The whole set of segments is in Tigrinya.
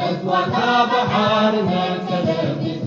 ኣጽዋታ ባሕሪ መርጸ ደርቢቱ።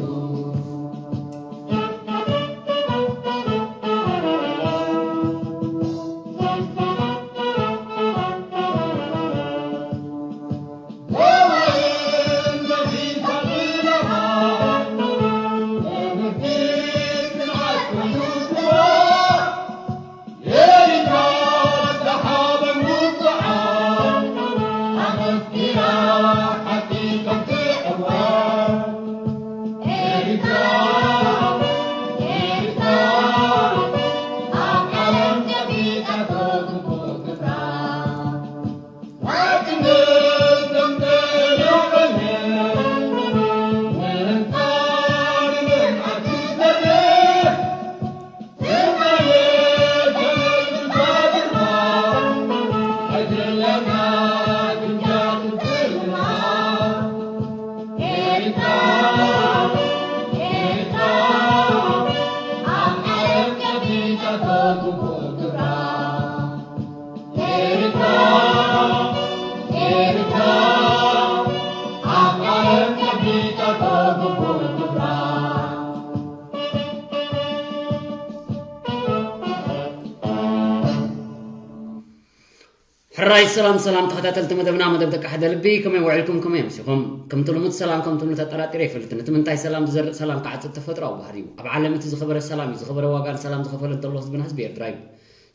ሕራይ ሰላም ሰላም ተኸታተልቲ መደብና፣ መደብ ደቂ ሓደ ልቢ፣ ከመይ ውዒልኩም፣ ከመይ ኣምሲኹም? ከምቲ ልሙድ ሰላም ከምቲ ልሙድ ኣጠራጢረ ኣይፈልጥን። እቲ ምንታይ ሰላም ዝዘርእ ሰላም ክዓጽድ ተፈጥሮኣዊ ባህሪ እዩ። ኣብ ዓለም እቲ ዝኸበረ ሰላም እዩ። ዝኸበረ ዋጋ ንሰላም ዝኸፈለ እንተሎ ህዝብና ህዝቢ ኤርትራ እዩ።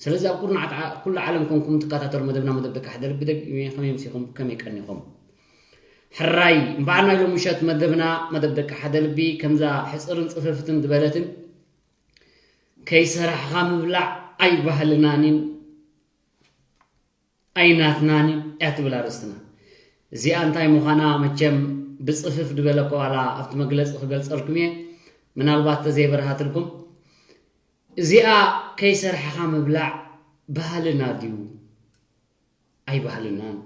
ስለዚ ኣብ ኩርናዓት ዓ-፣ ኩሉ ዓለም ኮንኩም ትከታተሉ መደብና መደብ ደቂ ሓደ ልቢ፣ ደጊመ ከመይ ኣምሲኹም፣ ከመይ ቀኒኹም? ሕራይ እምበኣር ናይ ሎሚ ምሸት መደብና መደብ ደቂ ሓደ ልቢ ከምዛ ሕጽርን ጽፍፍትን ዝበለትን ከይሰራሕኻ ምብላዕ ኣይባህልናን እዩ። ኣይናትናን እያ ትብል ኣርእስትና። እዚኣ እንታይ ምዃና መቸም ብጽፍፍ ዝበለ ከዋላ ኣብቲ መግለጺ ክገልጸልኩም እየ። ምናልባት ተዘይበርሃትልኩም፣ እዚኣ ከይሰርሕኻ ምብላዕ ባህልና ድዩ? ኣይባህልናን።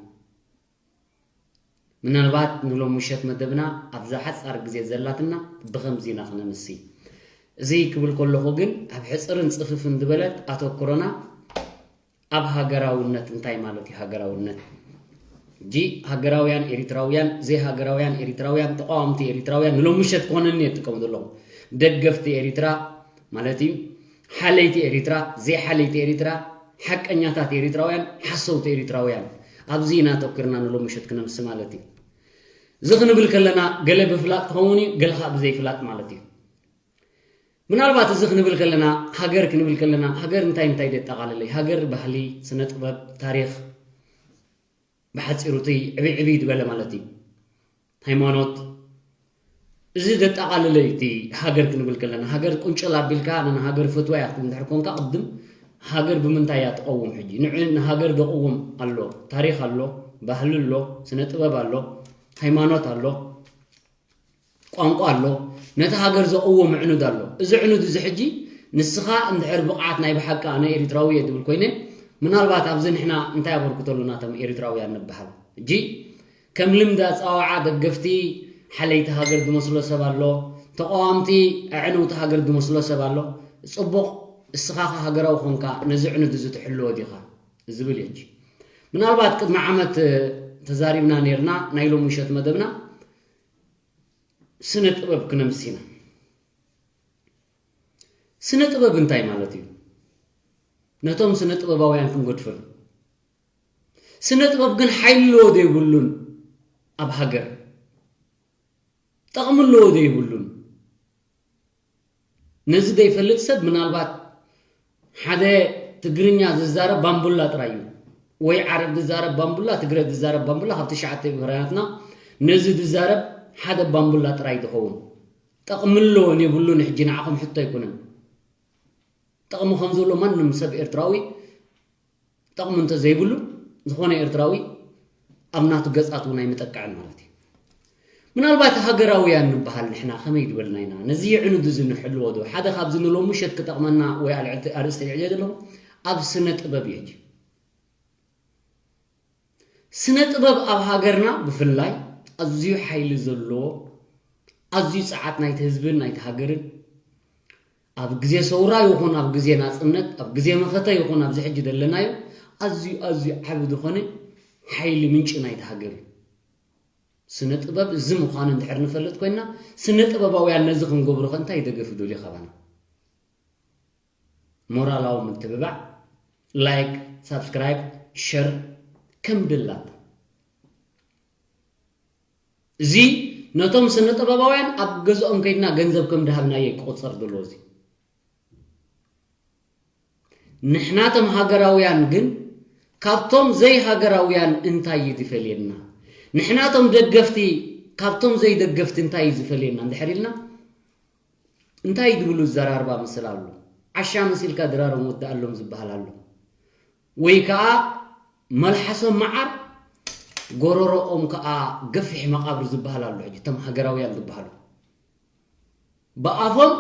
ምናልባት ንሎም ምሸት መደብና ኣብዛ ሓጻር ግዜ ዘላትና ብኸምዚ ኢና ክነምሲ። እዚ ክብል ከለኹ ግን ኣብ ሕጽርን ጽፍፍን ዝበለት ኣተኩሮና ኣብ ሃገራውነት እንታይ ማለት እዩ? ሃገራውነት እጂ ሃገራውያን ኤሪትራውያን፣ ዘይሃገራውያን ኤሪትራውያን፣ ተቃወምቲ ኤሪትራውያን ንሎም ምሸት ክኾነኒ እየ ዝጥቀም ዘለኹ። ደገፍቲ ኤሪትራ ማለት እዩ፣ ሓለይቲ ኤሪትራ፣ ዘይሓለይቲ ኤሪትራ፣ ሓቀኛታት ኤሪትራውያን፣ ሓሰውቲ ኤሪትራውያን፣ ኣብዚ ኢና ኣተኩርና ንሎም ምሸት ክነምሲ ማለት እዩ። እዚ ክንብል ከለና ገለ ብፍላጥ ክኸውን እዩ፣ ገለ ከዓ ብዘይፍላጥ ማለት እዩ። ምናልባት እዚ ክንብል ከለና ሃገር ክንብል ከለና ሃገር እንታይ እንታይ ደጠቓልለይ? ሃገር ባህሊ፣ ስነ ጥበብ፣ ታሪኽ፣ ብሓጺሩ እቲ ዕብይ ዕብይ ዝበለ ማለት እዩ። ሃይማኖት፣ እዚ ዘጠቓልለ እዩ። እቲ ሃገር ክንብል ከለና ሃገር ቁንጭል ኣቢልካ ንሃገር ፈትዋ እያ ክትብል እንድሕር ኮንካ ቅድም ሃገር ብምንታይ እያ ትቐውም? ሕጂ ንዕ-፣ ንሃገር ዘቕውም ኣሎ፣ ታሪኽ ኣሎ፣ ባህሊ ኣሎ፣ ስነ ጥበብ ኣሎ፣ ሃይማኖት ኣሎ፣ ቋንቋ ኣሎ፣ ነቲ ሃገር ዘቕውም ዕኑድ ኣሎ። እዚ ዕኑድ እዚ ሕጂ ንስኻ እንድሕር ብቕዓት ናይ ብሓቂ ኣነ ኤሪትራዊ እየ ዝብል ኮይነ፣ ምናልባት ኣብዚ ንሕና እንታይ ኣበርክቶ ኣሉና እቶም ኤሪትራውያን ንበሃል? ሕጂ ከም ልምዲ ኣጸዋውዓ ደገፍቲ ሓለይቲ ሃገር ዝመስሎ ሰብ ኣሎ፣ ተቃወምቲ ኣዕነውቲ ሃገር ዝመስሎ ሰብ ኣሎ። ጽቡቕ፣ እስኻ ከ ሃገራዊ ኮንካ ነዚ ዕኑድ እዚ ትሕልዎ ዲኻ ዝብል እዩ። ሕጂ ምናልባት ቅድሚ ዓመት ተዛሪብና ነይርና፣ ናይ ሎሚ ምሸት መደብና ስነ ጥበብ ክነምሲ ኢና። ስነ ጥበብ እንታይ ማለት እዩ? ነቶም ስነ ጥበባውያን ክንገድፈሉ። ስነ ጥበብ ግን ሓይሊ ኣለዎ ዶ የብሉን? ኣብ ሃገር ጠቕሚ ኣለዎ ዶ የብሉን? ነዚ ዘይፈልጥ ሰብ ምናልባት ሓደ ትግርኛ ዝዛረብ ባምቡላ ጥራይ እዩ፣ ወይ ዓረብ ዝዛረብ ባምቡላ፣ ትግረ ዝዛረብ ባምቡላ፣ ካብ ትሽዓተ ብሄራትና ነዚ ዝዛረብ ሓደ ባምቡላ ጥራይ ዝኸውን። ጠቕሚ ኣለዎን የብሉን ሕጂ ንዓኹም ሕቶ ኣይኮነን። ጠቕሚ ከም ዘሎ ማንም ሰብ ኤርትራዊ ጠቕሚ እንተዘይብሉ፣ ዝኾነ ኤርትራዊ ኣብ ናቱ ገጻት እውን ኣይምጠቅዕን ማለት እዩ። ምናልባት ሃገራውያን ንበሃል ንሕና ከመይ ዝበልና ኢና? ነዚ ዕኑድ እዚ ንሕልዎ ዶ? ሓደ ካብዚ ንሎሚ ምሸት ክጠቕመና ወይ ኣልዕልቲ-፣ ኣርእስቲ ኣልዒለ ዘለኹ ኣብ ስነ ጥበብ እዩ። ሕጂ ስነ ጥበብ ኣብ ሃገርና ብፍላይ ኣዝዩ ሓይሊ ዘለዎ፣ ኣዝዩ ጸዓት ናይቲ ህዝብን ናይቲ ሃገርን፣ ኣብ ግዜ ሰውራ ይኹን ኣብ ግዜ ናጽነት፣ ኣብ ግዜ መኸተ ይኹን ኣብዚ ሕጂ ዘለናዮ፣ ኣዝዩ፣ ኣዝዩ ዓቢ ዝኾነ ሓይሊ ምንጪ ናይቲ ሃገር እዩ። ስነ ጥበብ እዚ ምዃኑ እንድሕር ንፈልጥ ኮይና፣ ስነ ጥበባውያን ነዚ ክንገብሮ ከ እንታይ ደገፍ ይደልዩ ካባና? ሞራላዊ ምትብባዕ፣ ላይክ፣ ሳብስክራይብ፣ ሸር ከም ድላታ። እዚ ነቶም ስነ ጥበባውያን ኣብ ገዝኦም ከይድና ገንዘብ ከም ድሃብናዮ ይቆጸር ዘሎ እዚ። ንሕና ቶም ሃገራውያን ግን ካብቶም ዘይሃገራውያን እንታይ እዩ ዝፈልየና? ንሕና ቶም ደገፍቲ ካብቶም ዘይደገፍቲ እንታይ እዩ ዝፈልየና እንድሕር ኢልና፣ እንታይ ድብሉ ዘራርባ ምስል ኣሎ? ዓሻ መሲልካ ድራሮም ወዳኣሎም ዝበሃል ኣሎ። ወይ ከኣ መልሓሶም መዓር፣ ጎረሮኦም ከኣ ገፊሕ መቓብር ዝበሃል ኣሎ። ሕጂ እቶም ሃገራውያን ዝበሃሉ ብኣፎም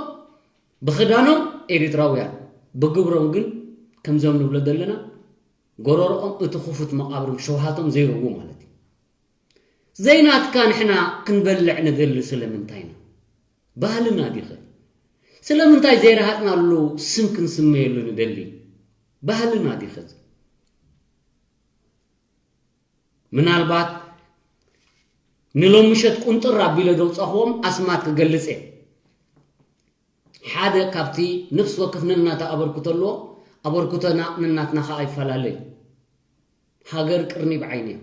ብኽዳኖም ኤሪትራውያን፣ ብግብሮም ግን ከምዞም ንብሎ ዘለና ጎረሮኦም እቲ ክፉት መቓብሮም ሸውሃቶም ዘይረዉ ማለት እዩ። ዘይናትካ ንሕና ክንበልዕ ንደሊ ስለምንታይ ኢና? ባህልና ዲኸ? ስለምንታይ ዘይረሃጽናሉ ስም ክንስመየሉ ንደሊ? ባህልና ዲኸ? ምናልባት ንሎሚ ምሸት ቁንጥር ኣቢለ ዘውጻኹዎም ኣስማት ክገልጽ እየ። ሓደ ካብቲ ነፍሲ ወከፍ ነናታ ኣበርክቶ ኣለዎ፣ ኣበርክቶና ነናትና ኸኣ ይፈላለ እዩ። ሃገር ቅርኒ ብዓይኒ እያ።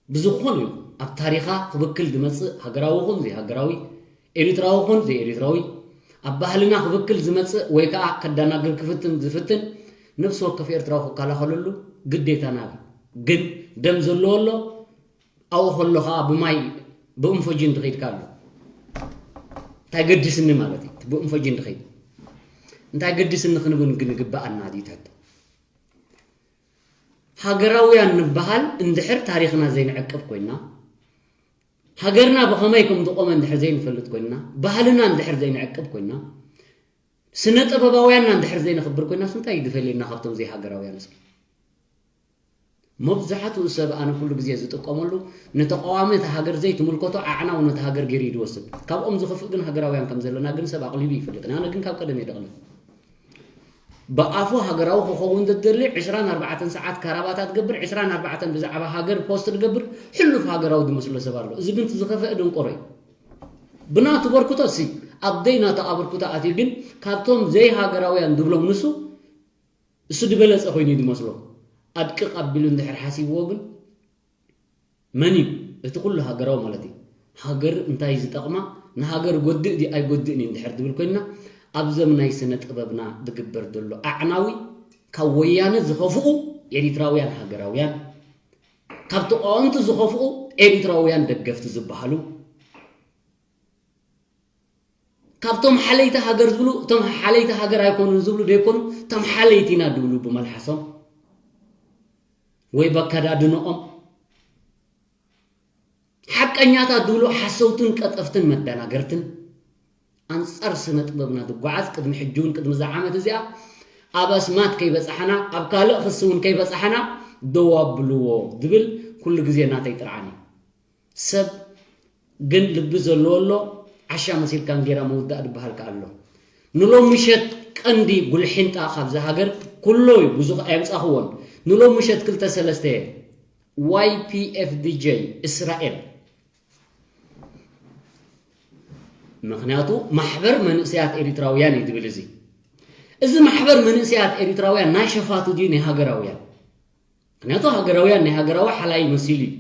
ብዝኾነ ይኹን ኣብ ታሪኻ ክብክል ዝመጽእ ሃገራዊ ይኹን ዘይሃገራዊ፣ ኤሪትራዊ ይኹን ዘይኤሪትራዊ፣ ኣብ ባህልና ክብክል ዝመጽእ ወይ ከኣ ከዳናግር ክፍትን ዝፍትን ነፍሲ ወከፍ ኤርትራዊ ክከላኸለሉ ግዴታና እዩ። ግን ደም ዘለዎ ኣሎ፣ ኣብኡ ከሎ ከኣ ብማይ ብእንፎጂን ድኸይድካ ኣሎ። እንታይ ገዲስኒ ማለት እዩ፣ ብእንፎጂን ድኸይድ እንታይ ገዲስኒ ክንብል ግን ይግበኣና ድዩ ትሕቶ? ሃገራውያን ንበሃል እንድሕር ታሪኽና ዘይንዕቅብ ኮይና፣ ሃገርና ብኸመይ ከም ዝቖመ እንድሕር ዘይንፈልጥ ኮይና፣ ባህልና እንድሕር ዘይንዕቅብ ኮይና፣ ስነ ጥበባውያንና እንድሕር ዘይነኽብር ኮይናስ እንታይ እዩ ዝፈልየና ካብቶም ዘይሃገራውያን? እስኪ መብዛሕትኡ ሰብ ኣነ ኩሉ ግዜ ዝጥቀመሉ ንተቃዋሚ እታ ሃገር ዘይትምልከቶ ኣዕናው ነታ ሃገር ገይሩ እዩ ዝወስድ። ካብኦም ዝኸፍእ ግን ሃገራውያን ከም ዘለና ግን ሰብ ኣቕሊቡ ይፈልጥ። ኣነ ግን ካብ ቀደም እየ ደቕልብ። ብኣፉ ሃገራዊ ክኸውን ዝደሊ ዕስራን ኣርባዕተን ሰዓት ካራባታ ትገብር፣ ዕስራን ኣርባዕተን ብዛዕባ ሃገር ፖስት ትገብር፣ ሕሉፍ ሃገራዊ ዝመስሎ ሰብ ኣሎ። እዚ ግን እቲ ዝኸፍአ ደንቆሮ እዩ። ብናቱ በርክቶ ሲ ኣብ ደይ ናቱ ኣበርክቶ ኣትዩ ግን ካብቶም ዘይሃገራውያን ዝብሎም ንሱ እሱ ዝበለጸ ኮይኑ እዩ ዝመስሎ። ኣድቅቕ ኣቢሉ እንድሕር ሓሲብዎ ግን መን እዩ እቲ ኩሉ ሃገራዊ ማለት እዩ? ሃገር እንታይ ዝጠቕማ? ንሃገር ጎድእ ድዩ ኣይጎድእን እዩ እንድሕር ዝብል ኮይንና ኣብዞም ናይ ስነ ጥበብና ዝግበር ዘሎ ኣዕናዊ ካብ ወያነ ዝኸፍኡ ኤሪትራውያን ሃገራውያን፣ ካብ ተቃወምቲ ዝኸፍኡ ኤሪትራውያን ደገፍቲ ዝበሃሉ፣ ካብቶም ሓለይቲ ሃገር ዝብሉ፣ እቶም ሓለይቲ ሃገር ኣይኮኑን ዝብሉ ደይኮኑ፣ እቶም ሓለይቲ ኢና ዝብሉ ብመልሓሶም ወይ በከዳድንኦም፣ ሓቀኛታት ዝብሉ ሓሰውትን ቀጠፍትን መደናገርትን ኣንጻር ስነ ጥበብና ዝጓዓዝ ቅድሚ ሕጂ እውን ቅድሚ እዛ ዓመት እዚኣ ኣብ ኣስማት ከይበጻሕና ኣብ ካልእ ክሲ እውን ከይበጻሕና ደው ኣብልዎ ዝብል ኩሉ ግዜ ናተይ ጥርዓን እዩ። ሰብ ግን ልቢ ዘለዎ ኣሎ፣ ዓሻ መሲልካ እንጌራ ምውዳእ ዝበሃል ከኣ ኣሎ። ንሎም ምሸት ቀንዲ ጉልሒንጣ ካብዛ ሃገር ኩሎ እዩ፣ ብዙኽ ኣየምጻኽዎን። ንሎም ምሸት ክልተ ሰለስተ እየ። ዋይ ፒ ኤፍ ዲ ጀይ እስራኤል። ምኽንያቱ ማሕበር መንእሰያት ኤሪትራውያን እዩ ዝብል እዚ። እዚ ማሕበር መንእሰያት ኤሪትራውያን ናይ ሸፋቱ ድዩ ናይ ሃገራውያን? ምኽንያቱ ሃገራውያን ናይ ሃገራዊ ሓላይ መሲሉ እዩ።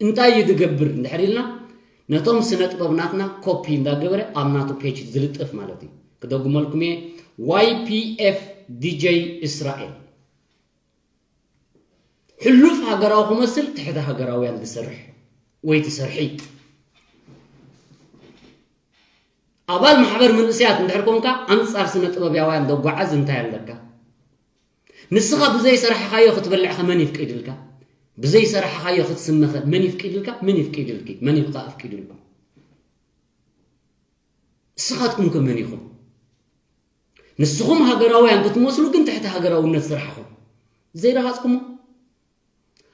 እንታይ እዩ ዝገብር እንድሕር ኢልና፣ ነቶም ስነ ጥበብ ናትና ኮፒ እንዳገበረ ኣብ ናቱ ፔጅ ዝልጥፍ ማለት እዩ። ክደግመልኩም እየ፣ ዋይ ፒ ኤፍ ዲ ጀይ እስራኤል። ሕሉፍ ሃገራዊ ክመስል ትሕቲ ሃገራውያን ዝሰርሕ ወይ ትሰርሒ። ኣባል ማሕበር መንእሰያት እንድሕር ኮንካ፣ ኣንጻር ስነ ጥበባውያን ዘጓዓዝ እንታይ ኣለካ? ንስኻ ብዘይሰራሕኻዮ ክትበልዕኸ መን ይፍቂድልካ? ብዘይሰራሕኻዮ ክትስመኸ መን ይፍቂድልካ? መን ይፍቂድልኪ? መን ይፍቃ ኣፍቂድልኩም? ንስኻትኩም ከ መን ኢኹም? ንስኹም ሃገራውያን ክትመስሉ ግን ትሕቲ ሃገራውነት ስራሕኹም ዘይረሃጽኩሞ?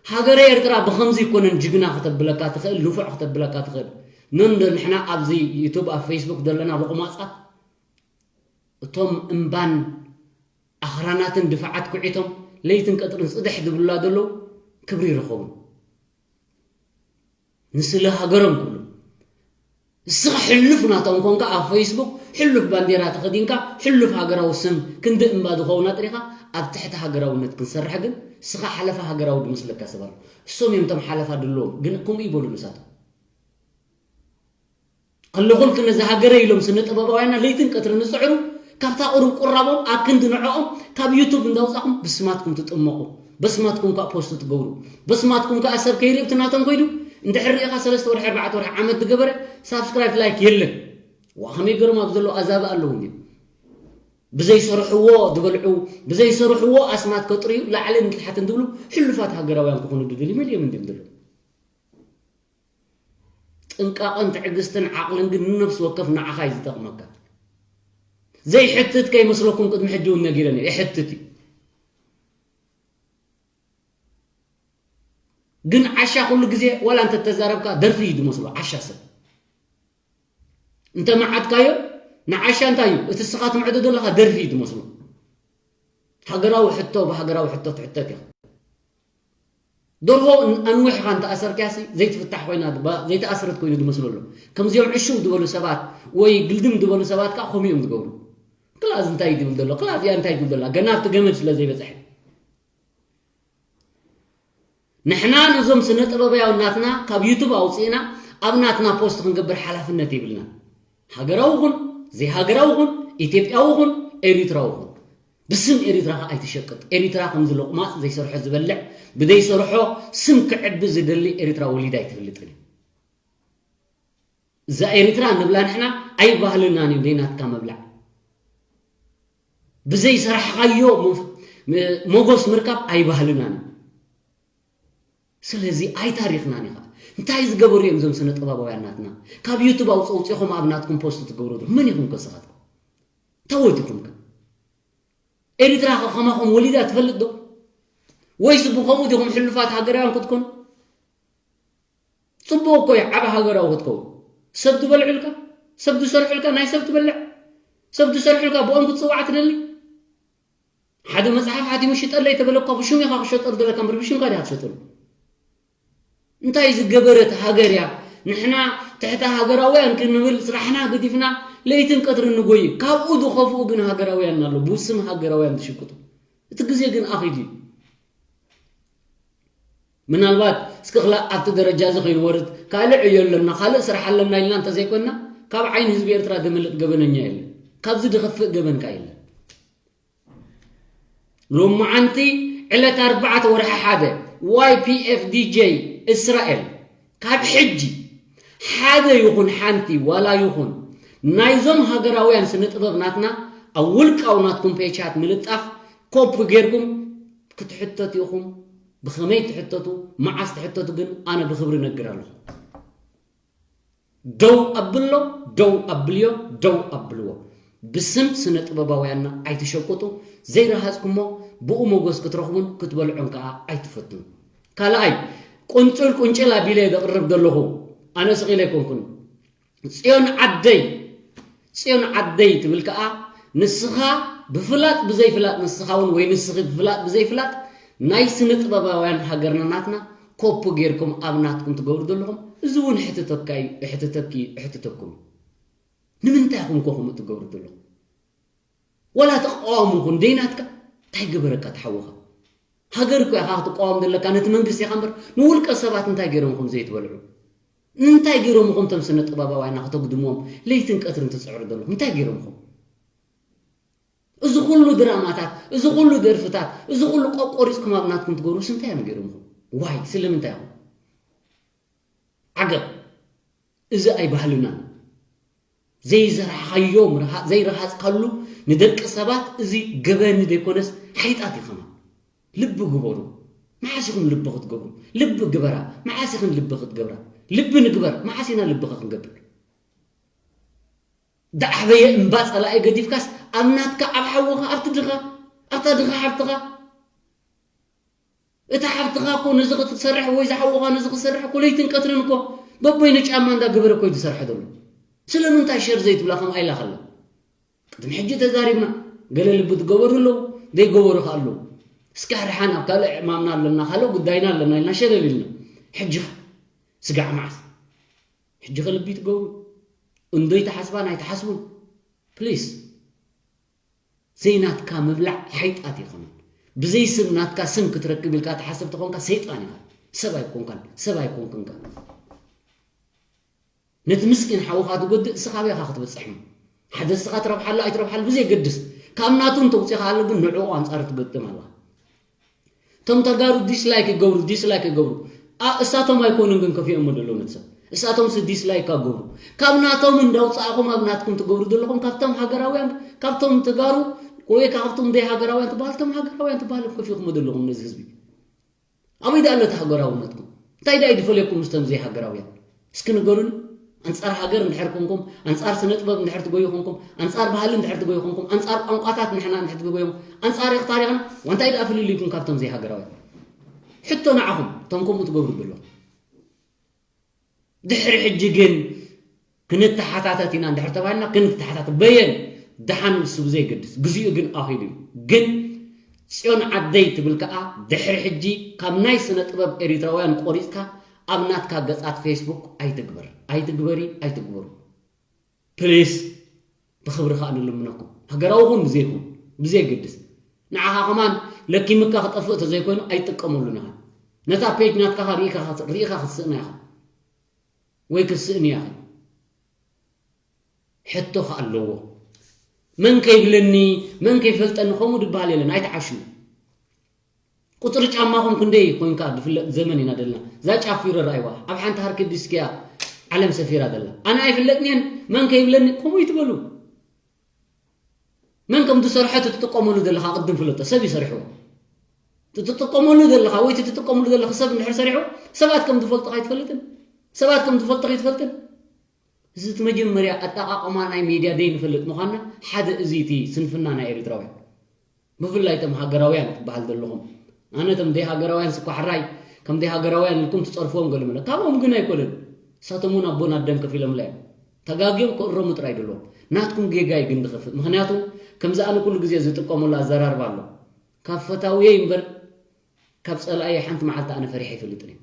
ሃገረ ኤርትራ ብኸምዚ ይኮነን ጅግና ከተብለካ ትኽእል፣ ልፉዕ ከተብለካ ትኽእል። ነንዶ ንሕና ኣብዚ ዩቱብ ኣብ ፌስቡክ ዘለና ሎቕማጻት እቶም እምባን ኣኽራናትን ድፋዓት ኩዒቶም ለይትን ቀጥርን ጽድሕ ዝብሉላ ዘለዉ ክብሪ ይረኸቡ። ንስለ ሃገሮም ክብሉ። እስኻ ሕሉፍ ናቶም ኮንካ ኣብ ፌስቡክ ሕሉፍ ባንዴራ ተኸዲንካ ሕሉፍ ሃገራዊ ስም ክንዲ እምባ ዝኸውን ኣጥሪኻ ኣብ ትሕቲ ሃገራውነት ክንሰርሕ ግን እስኻ ሓለፋ ሃገራዊ ዝመስለካ ሰብ ኣሎ። እሶም እዮም እቶም ሓለፋ ድለዎም ግን ከምኡ ይበሉ ንሳቶም። ኣለኹልክ ነዚ ሃገረ ኢሎም ስነ ጥበባውያንና ለይትን ቀትርን ዝፅዕሩ ካብታ ቁሩብ ቁራቦም ኣክንዲ ንዕኦም ካብ ዩቱብ እንዳውፃኹም ብስማትኩም ትጥመቑ፣ በስማትኩም ከዓ ፖስት ትገብሩ፣ በስማትኩም ከዓ ሰብ ከይርኢ እቲ ናቶም ኮይዱ እንድሕር ርኢኻ ሰለስተ ወርሒ ኣርባዕተ ወርሒ ዓመት ዝገበረ ሳብስክራይብ ላይክ የለን። ዋ ከመይ ገይሮም ኣብ ዘሎ ኣዛቢ ኣለዉ እንዲ ብዘይሰርሕዎ ዝበልዑ ብዘይሰርሕዎ ኣስማት ከጥርዩ ላዕልን ታሕትን ዝብሉ ሕሉፋት ሃገራውያን ክኾኑ ድደልዩ መሊኦም እንዲም ዘለዉ። ጥንቃቐን ትዕግስትን ዓቕልን ግን ንነፍሲ ወከፍ ንዓኻ እዩ ዝጠቕመካ። ዘይሕትት ከይመስለኩም ቅድሚ ሕጂ እውን ነጊረን እየ። ይሕትት እዩ። ግን ዓሻ ኩሉ ግዜ ዋላ እንተተዛረብካ ደርፊ እዩ ዝመስሎ ዓሻ ሰብ። እንተ መዓድካዮ ንዓሻ እንታይ እዩ እቲ ስኻ ትምዕዶ ዘለኻ ደርፊ እዩ ዝመስሎ። ሃገራዊ ሕቶ ብሃገራዊ ሕቶ ትሕተት ኢኻ። ደርሆ ኣንዊሕኻ እንተኣሰርክያሲ ዘይትፍታሕ ኮይና ዘይተኣስረት ኮይኑ ዝመስሎ ኣሎ። ከምዚኦም ዕሽው ዝበሉ ሰባት ወይ ግልድም ዝበሉ ሰባት ከዓ ከምኡ እዮም ዝገብሩ። ክላዝ እንታይ ድብል ዘሎ ክላዝ እያ እንታይ ድብል ዘላ ገና ኣብቲ ገመድ ስለ ዘይበፅሐ ንሕና ነዞም ስነ ጥበባውያን ናትና ካብ ዩቱብ ኣውፅእና ኣብ ናትና ፖስት ክንገብር ሓላፍነት የብልና። ሃገራዊ ኹን ዘይሃገራዊ ኹን ኢትዮጵያዊ ኹን ኤሪትራዊ ኹን ብስም ኤሪትራ ከዓ ኣይትሸቅጥ። ኤሪትራ ከምዚ ሎቕማፅ ዘይሰርሖ ዝበልዕ ብደይሰርሖ ስም ክዕቢ ዝደሊ ኤሪትራ ወሊዳ ኣይትፈልጥን እዩ። እዛ ኤሪትራ ንብላ ንሕና ኣይባህልናን እዩ ደይናትካ መብላዕ ብዘይሰራሕኻዮ ሞጎስ ምርካብ ኣይባህልናን እዩ። ስለዚ ኣይታሪኽናን ኢኻ እንታይ ዝገበሩ እዮም እዞም ስነ ጥበባውያን ናትና ካብ ዩቱብ ኣውፅኡ ውፅኹም ኣብ ናትኩም ፖስት ትገብሩ ዶ መን ኢኹም ከስኻትኩም ተወት ኢኹም ከ ኤሪትራ ከ ከማኹም ወሊዳ ትፈልጥ ዶ ወይስ ብኸምኡ ዲኹም ሕሉፋት ሃገራውያን ክትኮኑ ፅቡቅ እኮ እዩ ዓብ ሃገራዊ ክትከውን ሰብ ዝበልዕልካ ሰብ ዝሰርሑልካ ናይ ሰብ ትበልዕ ሰብ ዝሰርሑልካ ብኦም ክትፅዋዕ ትደሊ ሓደ መፅሓፍ ሓቲሙ ሽጠለይ ተበለኳ ብሽም ኢኻ ክሸጠሉ ዘለካ እምበር ብሽምካ ዲኻ ትሸጠሉ እንታይ ዝገበረት ሃገር እያ ንሕና ትሕተ ሃገራውያን ክንብል ስራሕና ገዲፍና ለይትን ቀትርን ንጎይ ካብኡ ዝኸፍኡ ግን ሃገራውያን ኣሎ ብስም ሃገራውያን ዝሽቅጡ እቲ ግዜ ግን ኣኺዱ እዩ ምናልባት እስኪ ክላእ ኣብቲ ደረጃ እዚ ከይንወርድ ካልእ ዕዮ ኣለና ካልእ ስራሕ ኣለና ኢልና እንተዘይኮንና ካብ ዓይኒ ህዝቢ ኤርትራ ዘምልጥ ገበነኛ የለን ካብዚ ዝኸፍእ ገበን ከኣ የለን ሎማዓንቲ ዕለት ኣርባዕተ ወርሒ ሓደ ዋይ ፒ ኤፍ ዲ ጀይ እስራኤል ካብ ሕጂ ሓደ ይኹን ሓንቲ ዋላ ይኹን ናይዞም ሃገራውያን ስነ ጥበብ ናትና ኣብ ውልቃዊ ናትኩም ፔቻት ምልጣፍ ኮፒ ጌርኩም ክትሕተቱ ኢኹም ብኸመይ ትሕተቱ መዓስ ትሕተቱ ግን ኣነ ብኽብሪ ነግር ኣለኹ ደው ኣብሎ ደው ኣብልዮ ደው ኣብልዎ ብስም ስነ ጥበባውያንና ኣይትሸቁጡ ዘይረሃፅኩሞ ብኡ መጎስ ክትረኽቡን ክትበልዖን ከዓ ኣይትፈትኑ ካልኣይ ቁንጭል ቁንጭል ኣቢለ ዘቕርብ ዘለኹ ኣነ ስቕ ኢለ ኣይኮንኩን ፅዮን ዓደይ ፅዮን ዓደይ ትብል ከዓ ንስኻ ብፍላጥ ብዘይፍላጥ ንስኻ እውን ወይ ንስኺ ብፍላጥ ብዘይፍላጥ ናይ ስነ ጥበባውያን ሃገርና ናትና ኮፒ ጌርኩም ኣብ ናትኩም ትገብሩ ዘለኹም እዚ እውን ሕትተካ እዩ እሕትተኪ እዩ እሕትተኩም እዩ ንምንታይ ኢኹም ኮ ከምኡ ትገብሩ ዘለኹም ዋላ ተቃዋሚ ይኹን ደይናትካ እንታይ ገበረካ ተሓወኻ ሃገር እኮ ኢኻ ክትቃወም ዘለካ ነቲ መንግስቲ ኢኻ እምበር ንውልቀ ሰባት እንታይ ገይሮም ኢኹም ዘይትበልዑ እንታይ ገይሮም ኢኹም ቶም ስነ ጥበባውያና ከተጉድምዎም ለይትን ቀትርን ትፅዕሩ ዘለኹም እንታይ ገይሮም ኢኹም እዚ ኩሉ ድራማታት እዚ ኩሉ ደርፍታት እዚ ኩሉ ቆቆሪፅኩም ኣብ ናትኩም ትገብሩስ እንታይ እዮም ገይሮም ኢኹም ዋይ ስለምንታይ ኢኹም ዓገብ እዚ ኣይባህልናን ዘይዘራሕኻዮ ዘይረሃፅካሉ ንደቂ ሰባት እዚ ገበን ዘይኮነስ ሓይጣት እዩ ከማን ልቢ ግበሩ መዓስ ኢኹም ልቢ ክትገብሩ ልቢ ግበራ መዓስ ኢኽን ልቢ ክትገብራ ልቢ ንግበር መዓስ ኢና ልቢ ክንገብር ዝዓበየ እምባ ፀላኢ ገዲፍካስ ኣብ ናትካ ኣብ ሓውኻ ኣብቲ ድኻ ኣብታ ድኻ ሓብትኻ እቲ ሓብትኻ እኮ ነዚ ክትሰርሕ ወይ ዝሓውኻ ነዚ ክትሰርሕ እኮ ለይትን ቀትርን እኮ በበይኑ ጫማ እንዳገበረ እኮ እዩ ዝሰርሐ ዘሎ ስለምንታይ ሸር ዘይትብላ ከም ኣይላ ከላ ቅድሚ ሕጂ ተዛሪብና ገለ ልቢ ዝገበሩ ኣለዉ ዘይገበሩ ከ ኣለዉ እስኪ ሕርሓ ናብ ካልእ ዕማምና ኣለና ካልእ ጉዳይና ኣለና ኢልና ሸለል ኢልና ሕጂ ስጋዕ መዓስ ሕጂ ከልቢ ትገብሩ እንዶይ ተሓስባን ኣይተሓስቡን ፕሊስ ዘይናትካ ምብላዕ ሓይጣት ይኸምን ብዘይ ስም ናትካ ስም ክትረክብ ኢልካ ተሓስብ ተኾንካ ሰይጣን ኢኻ ሰብ ኣይኮንካን ሰብ ኣይኮንክንካ ነቲ ምስኪን ሓውኻ ትጎድእ እስኻ ኣበይ ኢኻ ክትበጽሕ እሞ ሓደ እስኻ ትረብሓሉ ኣይትረብሓሉ ብዘይገድስ ካብ ናቱ እንተውፂኻ ኣሎ ግን ንዕኡ ኣንፃር ትገጥም ኣለኻ እቶም ተጋሩ ዲስላይክ ይገብሩ ዲስላይክ ይገብሩ እሳቶም ኣይኮኑን ግን ከፊኦሞ ዘለዉ ነቲ ሰብ እሳቶም ስ ዲስላይክ ኣገብሩ ካብ ናቶም እንዳውፃእኹም ኣብ ናትኩም ትገብሩ ዘለኹም ካብቶም ሃገራውያን ካብቶም ተጋሩ ወይ ካብቶም ደይ ሃገራውያን ትበሃል እቶም ሃገራውያን ትበሃል ከፊኹሞ ዘለኹም ነዚ ህዝቢ ኣበይ ደኣ ኣሎ እቲ ሃገራውነትኩም እንታይ ደኣ ይድፈልየኩም ምስቶም ዘይሃገራውያን እስኪ ንገሩኒ ኣንጻር ሃገር እንድሕር ኮንኩም ኣንጻር ስነ ጥበብ እንድሕር ትጎዩ ኮንኩም ኣንጻር ባህሊ እንድሕር ትጎዩ ኮንኩም ኣንጻር ቋንቋታት ንሕና እንድሕር ትጎዩ ኣንጻር ኢኽ ታሪኽና ዋንታይ ደኣ ፍልልይኩም ካብቶም ዘይሃገራውያን ሕቶ ንዓኹም እቶም ከምኡ ትገብሩ ዘለኹም ድሕሪ ሕጂ ግን ክንተሓታተት ኢና እንድሕር ተባሂልና ክንተሓታተት በየን ደሓን ንሱ ብዘይገድስግዚኡ ግን ኣኺሉ እዩ ግን ፅዮን ዓደይ ትብል ከዓ ድሕሪ ሕጂ ካብ ናይ ስነ ጥበብ ኤሪትራውያን ቆሪፅካ ኣብ ናትካ ገፃት ፌስቡክ ኣይትግበር ኣይትግበሪ ኣይትግበሩ ፕሊስ ብኽብሪ ከዓ ንልምነኩም ሃገራዊ ኹን ብዘይኹን ብዘይገድስ ንዓኻ ከማን ለኪምካ ክጠፍእ ተዘይኮይኑ ኣይትጥቀመሉን ኢኻ ነታ ፔጅ ናትካ ሪኢኻ ክትስእና ኢኻ ወይ ክትስእን እያ ሕቶ ከ ኣለዎ መን ከይብለኒ መን ከይፈልጠኒ ከምኡ ድበሃል የለን ኣይትዓሽዩ ቁፅሪ ጫማኹም ክንደይ ኮይንካ ዝፍለጥ ዘመን ኢና ዘለና እዛ ጫፍ ፊሮ ረኣይዋ ኣብ ሓንቲ ሃርኪ ዲስክ እያ ዓለም ሰፊራ ዘላ ኣነ ኣይፍለጥንየን መን ከይብለኒ ከምኡ ይትበሉ መን ከም ዝሰርሐ ትጥቀመሉ ዘለኻ ቅድም ፍለጦ ሰብ ይሰርሕዎ ትጥቀመሉ ዘለኻ ወይ ትጥቀመሉ ዘለኻ ሰብ እንድሕር ሰሪሕዎ ሰባት ከም ዝፈልጡኻ ኣይትፈልጥን ሰባት ከም ዝፈልጡኻ ኣይትፈልጥን እዚ እቲ መጀመርያ ኣጠቓቕማ ናይ ሜድያ ደይ ንፈልጥ ምዃንና ሓደ እዚ እቲ ስንፍና ናይ ኤርትራውያን ብፍላይ እቶም ሃገራውያን ትበሃል ዘለኹም ኣነ እቶም ደይ ሃገራውያን ስኳ ሕራይ ከም ደይ ሃገራውያን ኢልኩም ትፀርፍዎም ገለ መለ ካብኦም ግን ኣይኮነን እሳቶም እውን ኣቦን ኣደን ከፊሎምላ እዮም ተጋግዮም ክእረሙ ጥራይ ዘለዎም ናትኩም ጌጋ እዩ ግን ዝኸፍእ ምክንያቱ ከምዚ ኣነ ኩሉ ግዜ ዝጥቀመሉ ኣዘራርባ ኣሎ ካብ ፈታውየይ እምበር ካብ ፀላእየ ሓንቲ መዓልቲ ኣነ ፈሪሐ ኣይፈልጥን እየ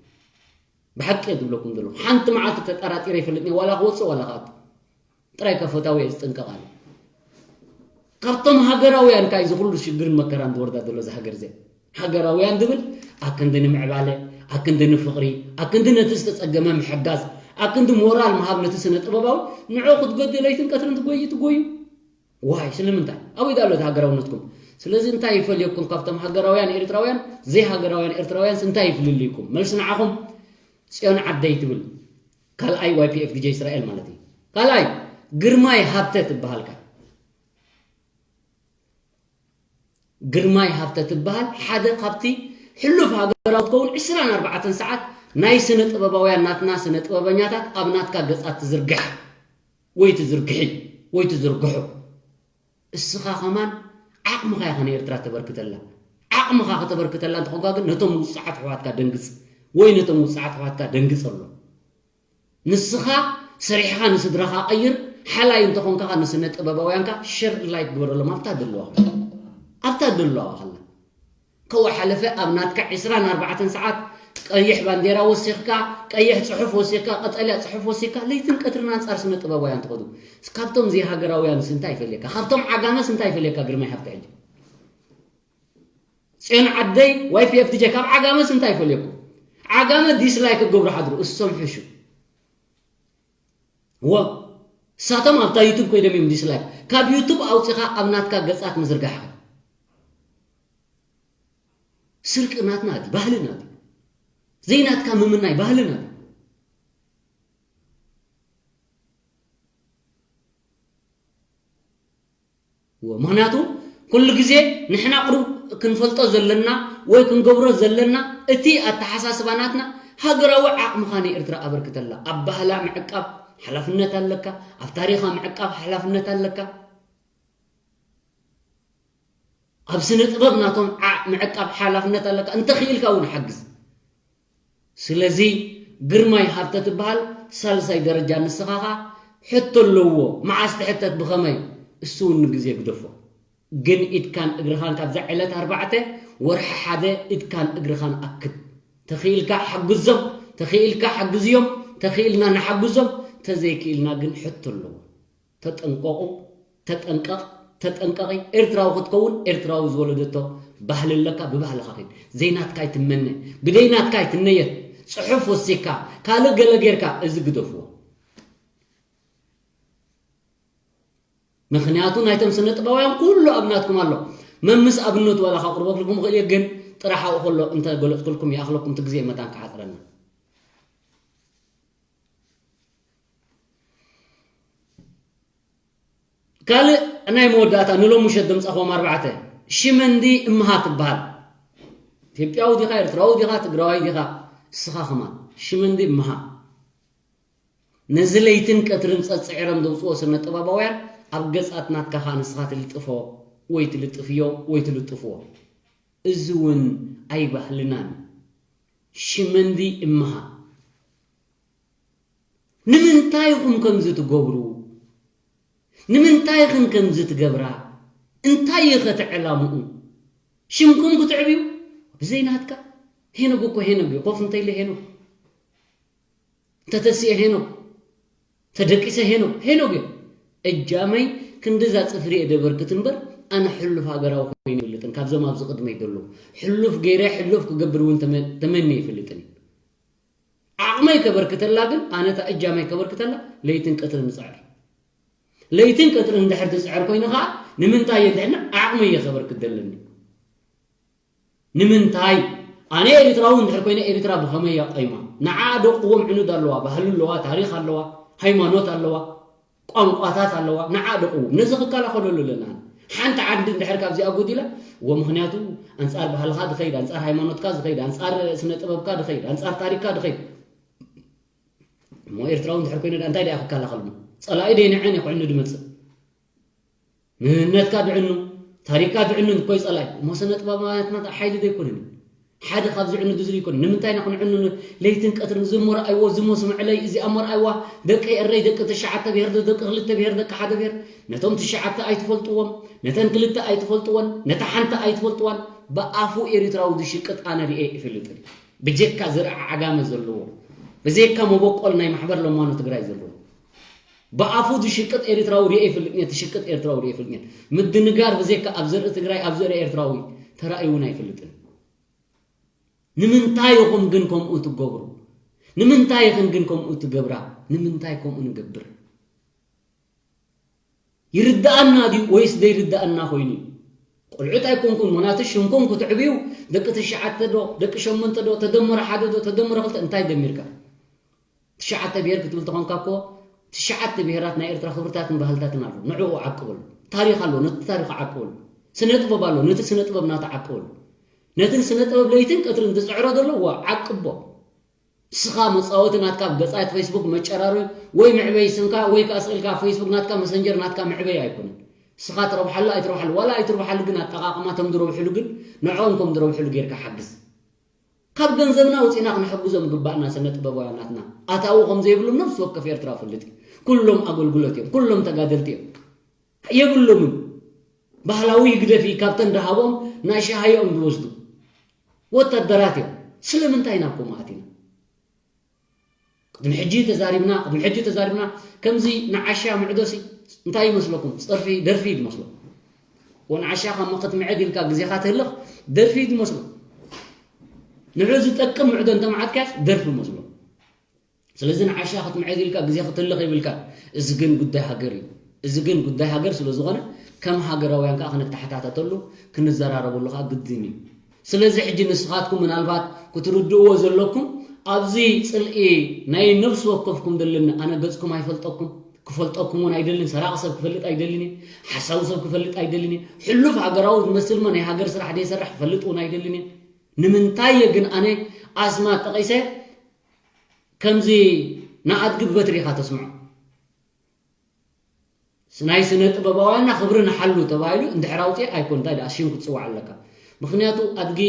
ብሓቂ እየ ዝብለኩም ዘለኹ ሓንቲ መዓልቲ ተጠራጢረ ኣይፈልጥን እየ ዋላ ክወፅእ ዋላ ክኣቱ ጥራይ ካብ ፈታውየ ዝጥንቀቕ ኣነ ካብቶም ሃገራውያን ካይ ዝኩሉ ሽግርን መከራን ዝወርዳ ዘሎ እዚ ሃገር እዚኣ ሃገራውያን ዝብል ኣክንዲ ንምዕባለ ኣክንዲ ንፍቕሪ ኣክንዲ ነቲ ዝተፀገመ ምሕጋዝ ኣክንዲ ሞራል ምሃብ ነቲ ስነ ጥበባዊ ንዑ ክትጎድእ ለይትን ቀትርን ትጎዩ ትጎዩ ዋይ ስለምንታይ ኣበይ ዳሎ እቲ ሃገራውነትኩም ስለዚ እንታይ ይፈልየኩም ካብቶም ሃገራውያን ኤርትራውያን ዘይሃገራውያን ኤርትራውያንስ እንታይ ይፍልልይኩም መልሲ ንዓኹም ፅዮን ዓደይ ትብል ካልኣይ ዋይ ፒ ኤፍ ዲ ጀ እስራኤል ማለት እዩ ካልኣይ ግርማይ ሃብተ ትበሃልካ ግርማይ ሃብተ ትበሃል ሓደ ካብቲ ሕሉፍ ሃገራዊ ትከውን ዕስራን ኣርባዕተን ሰዓት ናይ ስነ ጥበባውያን ናትና ስነ ጥበበኛታት ኣብ ናትካ ገጻት ትዝርግሕ ወይ ትዝርግሒ ወይ ትዝርግሑ እስኻ ከማን ዓቕምኻ ኢኻ ንኤርትራ ተበርክተላ ዓቕምኻ ከተበርክተላ እንተኾንካ ግን ነቶም ውፅዓት ኣሕዋትካ ደንግፅ ወይ ነቶም ውፅዓት ኣሕዋትካ ደንግፀሎም ንስኻ ሰሪሕኻ ንስድራኻ ቀይር ሓላይ እንተኾንካ ንስነ ጥበባውያንካ ሸር ላይክ ግበረሎም ኣብታ ዘለዋ ኣብታ ዘለዋ ከላ ከወ ሓለፈ ኣብ ናትካ ዕስራን ኣርባዕተን ሰዓት ቀይሕ ባንዴራ ወሲኽካ ቀይሕ ፅሑፍ ወሲኽካ ቀጠልያ ፅሑፍ ወሲኽካ ለይትን ቀትርን ኣንፃር ስነ ጥበባውያን ትኸዱ ካብቶም ዘይሃገራውያንስ እንታይ ይፈልየካ ካብቶም ዓጋመስ እንታይ ይፈልየካ ግርማይ ሃብተ ሕጂ ፅዮን ዓደይ ዋይ ፒ ኤፍ ዲ ጀ ካብ ዓጋመስ እንታይ ይፈልየኩም ዓጋመ ዲስላይክ ክገብሩ ሓድሩ እሶም ሕሹ እዎ እሳቶም ኣብታ ዩቱብ ኮይዶም እዮም ዲስላይክ ካብ ዩቱብ ኣውፂኻ ኣብ ናትካ ገፃት ምዝርጋሕካ ስርቂ ናትና ድዩ ባህልና ድዩ ዘይናትካ ምምናይ ባህልና ድዩ እዎ ምኽንያቱ ኩሉ ግዜ ንሕና ቅሩብ ክንፈልጦ ዘለና ወይ ክንገብሮ ዘለና እቲ ኣተሓሳስባ ናትና ሃገራዊ ዓቕምኻ ንኤርትራ ኣበርክተላ ኣብ ባህላ ምዕቃብ ሓላፍነት ኣለካ ኣብ ታሪኻ ምዕቃብ ሓላፍነት ኣለካ ኣብ ስነ ጥበብ ናቶም ዓዕ ምዕቃብ ሓላፍነት ኣለካ እንተኽኢልካ እውን ሓግዝ ስለዚ ግርማይ ሃብተ ትበሃል ሳልሳይ ደረጃ ንስኻኻ ሕቶ ኣለዎ መዓስ ትሕተት ብኸመይ እሱ እውን ንግዜ ግደፎ ግን ኢድካን እግርኻን ካብዛ ዕለት ኣርባዕተ ወርሒ ሓደ ኢድካን እግርኻን ኣክብ ተኽኢልካ ሓግዞም ተኽኢልካ ሓግዝዮም፣ ተኽኢልና ንሓግዞም፣ ተዘይክኢልና ግን ሕቶ ኣለዎ። ተጠንቀቑ፣ ተጠንቀቕ፣ ተጠንቀቒ። ኤርትራዊ ክትከውን ኤርትራዊ ዝወለደቶ ባህሊ ኣለካ፣ ብባህልኻ ኺድ። ዘይናትካ ኣይትመነ፣ ብደይናትካ ኣይትነየት። ጽሑፍ ወሲካ፣ ካልእ ገለ ጌርካ፣ እዚ ግደፍዎ። ምኽንያቱ ናይቶም ስነ ጥበባውያን ኩሉ ኣብናትኩም ኣሎ። መምስ ኣብነቱ ዋላ ከቕርበልኩም እኽእል እየ፣ ግን ጥራሕ ኣብኡ ከሎ እንተ ገለጽኩልኩም ይኣኽለኩም፣ እቲ ግዜ መታን ክሓጽረና። ካልእ ናይ መወዳእታ ንሎሚ ምሸት ድምጻኹም ኣርባዕተ፣ ሽመንዲ እምሃ ትበሃል። ኢትዮጵያዊ ዲኻ፣ ኤርትራዊ ዲኻ፣ ትግራዋይ ዲኻ፣ እስኻ ከማን ሽመንዲ እምሃ። ነዚ ለይትን ቀትርን ጸጽዒሮም ዘውጽኦ ስነ ጥበባውያን ኣብ ገጻት ናትካ ኸኣ ንስኻ ትልጥፎ ወይ ትልጥፍዮ ወይ ትልጥፍዎ። እዚ እውን ኣይባህልናን። ሽመንዲ እምሃ። ንምንታይ ኢኹም ከምዚ ትገብሩ? ንምንታይ ኢኽን ከምዚ ትገብራ? እንታይ እዩ ኸ እቲ ዕላምኡ? ሽምኩም ክትዕብዩ? ብዘይ ናትካ። ሄኖግ እኮ ሄኖግ እዩ። ኮፍ እንተኢለ ሄኖግ። እንተተሲኤ ሄኖግ። ተደቂሰ ሄኖግ። ሄኖግ እዩ። እጃመይ ክንድዛ ጽፍሪ እየ ደበርክት እምበር፣ ኣነ ሕሉፍ ሃገራዊ ኮይኑ ይፈልጥን። ካብዞም ኣብዚ ቅድመይ ዘለዉ። ሕሉፍ ገይረ፣ ሕሉፍ ክገብር እውን ተመ-፣ ተመንየ ይፈልጥን። ዓቕመይ ከበርክተላ ግን፣ ኣነ እታ እጃመይ ከበርክተላ ለይትን ቀትርን እጽዕር። ለይትን ቀትርን እንድሕር ትጽዕር ኮይኑ ኸኣ፣ ንምንታይ እየ እንድሕር ዓቕመይ እየ ከበርክት ዘለኒ? ንምንታይ? ኣነ ኤርትራዊ እንድሕር ኮይነ፣ ኤርትራ ብኸመይ እያ ቆይማ? ንዓ ደቅዎም ዕኑድ ኣለዋ፣ ባህሊ ኣለዋ፣ ታሪኽ ኣለዋ፣ ሃይማኖት ኣለዋ፣ ቋንቋታት ኣለዋ፣ ንዓ ደቅዎም። ነዚ ክከላኸለሉ ኣለና። ሓንቲ ዓዲ እንድሕር ካብዚኣ ጎዲላ፣ እወ፣ ምኽንያቱ ኣንጻር ባህልኻ ድኸይድ፣ ኣንጻር ሃይማኖትካ ዝኸይድ፣ ኣንጻር ስነ ጥበብካ ድኸይድ፣ ኣንጻር ታሪኽካ ድኸይድ። እሞ ኤርትራዊ እንድሕር ኮይነ፣ ደኣ እንታይ ደኣ ክከላኸል? ጸላኢ ደይ ንዐን እዩ ክዕኑ ድመጽእ። መንነትካ ድዕኑ፣ ታሪኽካ ድዕኑ እኮ እዩ ጸላኢ። እሞ ስነ ጥበባውያትና ሓይሊ ደይኮነን እዩ። ሓደ ካብ ዝዕኑ ድዝሪ ይኮን። ንምንታይ ኢና ክንዕኑ? ለይትን ቀትርን ዝሞ ረኣይዎ፣ ዝሞ ስምዕለይ፣ እዚኣ እሞ ረኣይዋ፣ ደቂ ኤረይ፣ ደቂ ትሽዓተ ብሄር ዶ፣ ደቂ ክልተ ብሄር፣ ደቂ ሓደ ብሄር? ነቶም ትሽዓተ ኣይትፈልጥዎም፣ ነተን ክልተ ኣይትፈልጥወን፣ ነታ ሓንቲ ኣይትፈልጥዋን። ብኣፉ ኤርትራዊ ዝሽቅጥ ኣነ ርእየ ይፈልጥን። ብጀካ ዝርኣ ዓጋመ ዘለዎ፣ ብዘይካ መበቆል ናይ ማሕበር ለማኖ ትግራይ ዘለዎ፣ ብኣፉ ዝሽቅጥ ኤርትራዊ ርእየ ይፈልጥን እየ፣ ትሽቅጥ ኤርትራዊ ርእየ ይፈልጥን እየ። ምድንጋር ብዘይካ ኣብ ዘርኢ ትግራይ፣ ኣብ ዘርኢ ኤርትራዊ ተራእዩ እውን ኣይፈልጥን። ንምንታይ ኢኹም ግን ከምኡ ትገብሩ? ንምንታይ ኢኽን ግን ከምኡ ትገብራ? ንምንታይ ከምኡ ንገብር? ይርድኣና ድዩ ወይስ ዘይርድኣና ኮይኑ እዩ? ቆልዑት ኣይኮንኩን፣ ምኽንያቱ ሽምኩም ክትዕብዩ፣ ደቂ ትሽዓተ ዶ፣ ደቂ ሸሞንተ ዶ፣ ተደምሮ ሓደ ዶ፣ ተደምሮ ክልተ፣ እንታይ ደሚርካ? ትሽዓተ ብሄር ክትብል ተኾንካ እኮ፣ ትሽዓተ ብሄራት ናይ ኤርትራ ክብርታትን ባህልታትን ኣሎ። ንዕኡ ዓቅበሉ። ታሪኽ ኣሎ፣ ነቲ ታሪኽ ዓቅበሉ። ስነ ጥበብ ኣሎ፣ ነቲ ስነ ጥበብ ናቱ ዓቅበሉ። ነቲ ስነ ጥበብ ለይትን ቀትርን ዝጽዕሮ ዘሎ፣ ዋ፣ ዓቅቦ። ንስኻ መጻወቲ ናትካ ኣብ ገጻት ፌስቡክ መጨራረቢ ወይ መዕበይ ስምካ ወይ ከኣ ስእልካ ኣብ ፌስቡክ ናትካ መሰንጀር ናትካ መዕበይ ኣይኮነን። ንስኻ ትረብሓሉ ኣይትረብሓሉ፣ ዋላ ኣይትረብሓሉ ግን ኣጠቓቕማ እቶም ዝረብሕሉ ግን ንዕኦም ከም ዝረብሕሉ ጌርካ ሓግዝ። ካብ ገንዘብና ኣውጺእና ክንሕግዞም ግባእና ስነ ጥበባውያን ናትና። ኣታዊ ከም ዘይብሎም ነፍሲ ወከፍ ኤርትራዊ ይፈልጥ እዩ። ኩሎም ኣገልግሎት እዮም፣ ኩሎም ተጋደልቲ እዮም። የብሎምን። ባህላዊ ይግደፍ እዩ፣ ካብተን ደሃቦም ናይ ሻሃዮም ዝወስዱ ወታደራት እዮም። ስለምንታይ ናብ ከምኡ ኣቲና? ቅድሚ ሕጂ ተዛሪብና፣ ቅድሚ ሕጂ ተዛሪብና፣ ከምዚ ንዓሻ ምዕዶሲ እንታይ ይመስለኩም? ጸርፊ፣ ደርፊ እዩ ዝመስሎ። ወንዓሻ ካብ መኸት ምዕድ ኢልካ ግዜኻ ተህልኽ ደርፊ እዩ ዝመስሎ። ንዑ ዝጠቅም ምዕዶ እንተመዓድካስ ደርፊ ይመስሎ። ስለዚ ንዓሻ ክትምዕድ ኢልካ ግዜ ክትህልኽ የብልካን። እዚ ግን ጉዳይ ሃገር እዩ። እዚ ግን ጉዳይ ሃገር ስለ ዝኾነ፣ ከም ሃገራውያን ከኣ ክንተሓታተተሉ፣ ክንዘራረበሉ ከኣ ግድን እዩ። ስለዚ ሕጂ ንስኻትኩም ምናልባት ክትርድእዎ ዘለኩም፣ ኣብዚ ጽልኢ ናይ ነፍሲ ወከፍኩም ዘለኒ፣ ኣነ ገጽኩም ኣይፈልጠኩም፣ ክፈልጠኩም እውን ኣይደልን፣ ሰራቒ ሰብ ክፈልጥ ኣይደልን እየ፣ ሓሳዊ ሰብ ክፈልጥ ኣይደልን እየ፣ ሕሉፍ ሃገራዊ ዝመስል እሞ ናይ ሃገር ስራሕ ደይሰርሕ ክፈልጥ እውን ኣይደልን እየ። ንምንታይ እየ ግን ኣነ ኣስማት ጠቒሰ ከምዚ ንኣድጊ ብበትሪ ኢኻ ተስምዖ? ናይ ስነ ጥበባውያንና ክብሪ ንሓሉ ተባሂሉ እንድሕር ኣውፅኤ ኣይኮን፣ እንታይ ደኣ ሽም ክትፅዋዕ ኣለካ? ምኽንያቱ ኣድጊ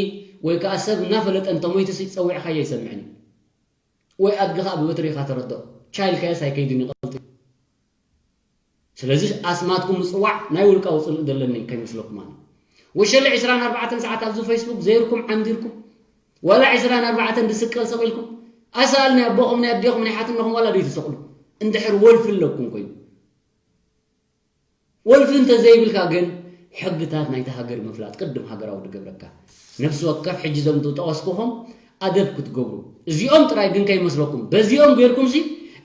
ወይ ከዓ ሰብ እናፈለጠ እንተሞይቱሲ ፀዊዕካዮ ኣይሰምዕን እዩ። ወይ ኣድጊ ከዓ ብበትሪ ኢኻ ተረድኦ። ቻይልካዮስ ኣይከይድን እዩ፣ ቀልጢፉ። ስለዚ ኣስማትኩም ምፅዋዕ ናይ ውልቃዊ ፅልኢ ዘለኒ ከይመስለኩም። ኣነ ወሸለ ዕስራን ኣርባዕተን ሰዓት ኣብዚ ፌስቡክ ዘይርኩም ዓንዲርኩም፣ ዋላ ዕስራን ኣርባዕተን ድስቀል ሰቕ ኢልኩም ኣሳል ናይ ኣቦኹም ናይ ኣዴኹም ናይ ሓትነኹም ዋላ ደይትሰቕሉ። እንድሕር ወልፊ ኣለኩም ኮይኑ። ወልፊ እንተዘይብልካ ግን ሕግታት ናይቲ ሃገር ምፍላጥ ቅድም ሃገራዊ ዝገብረካ። ነፍሲ ወከፍ ሕጂ ዘም ዝጠቐስኩኹም ኣደብ ክትገብሩ። እዚኦም ጥራይ ግን ከይመስለኩም። በዚኦም ጌርኩምሲ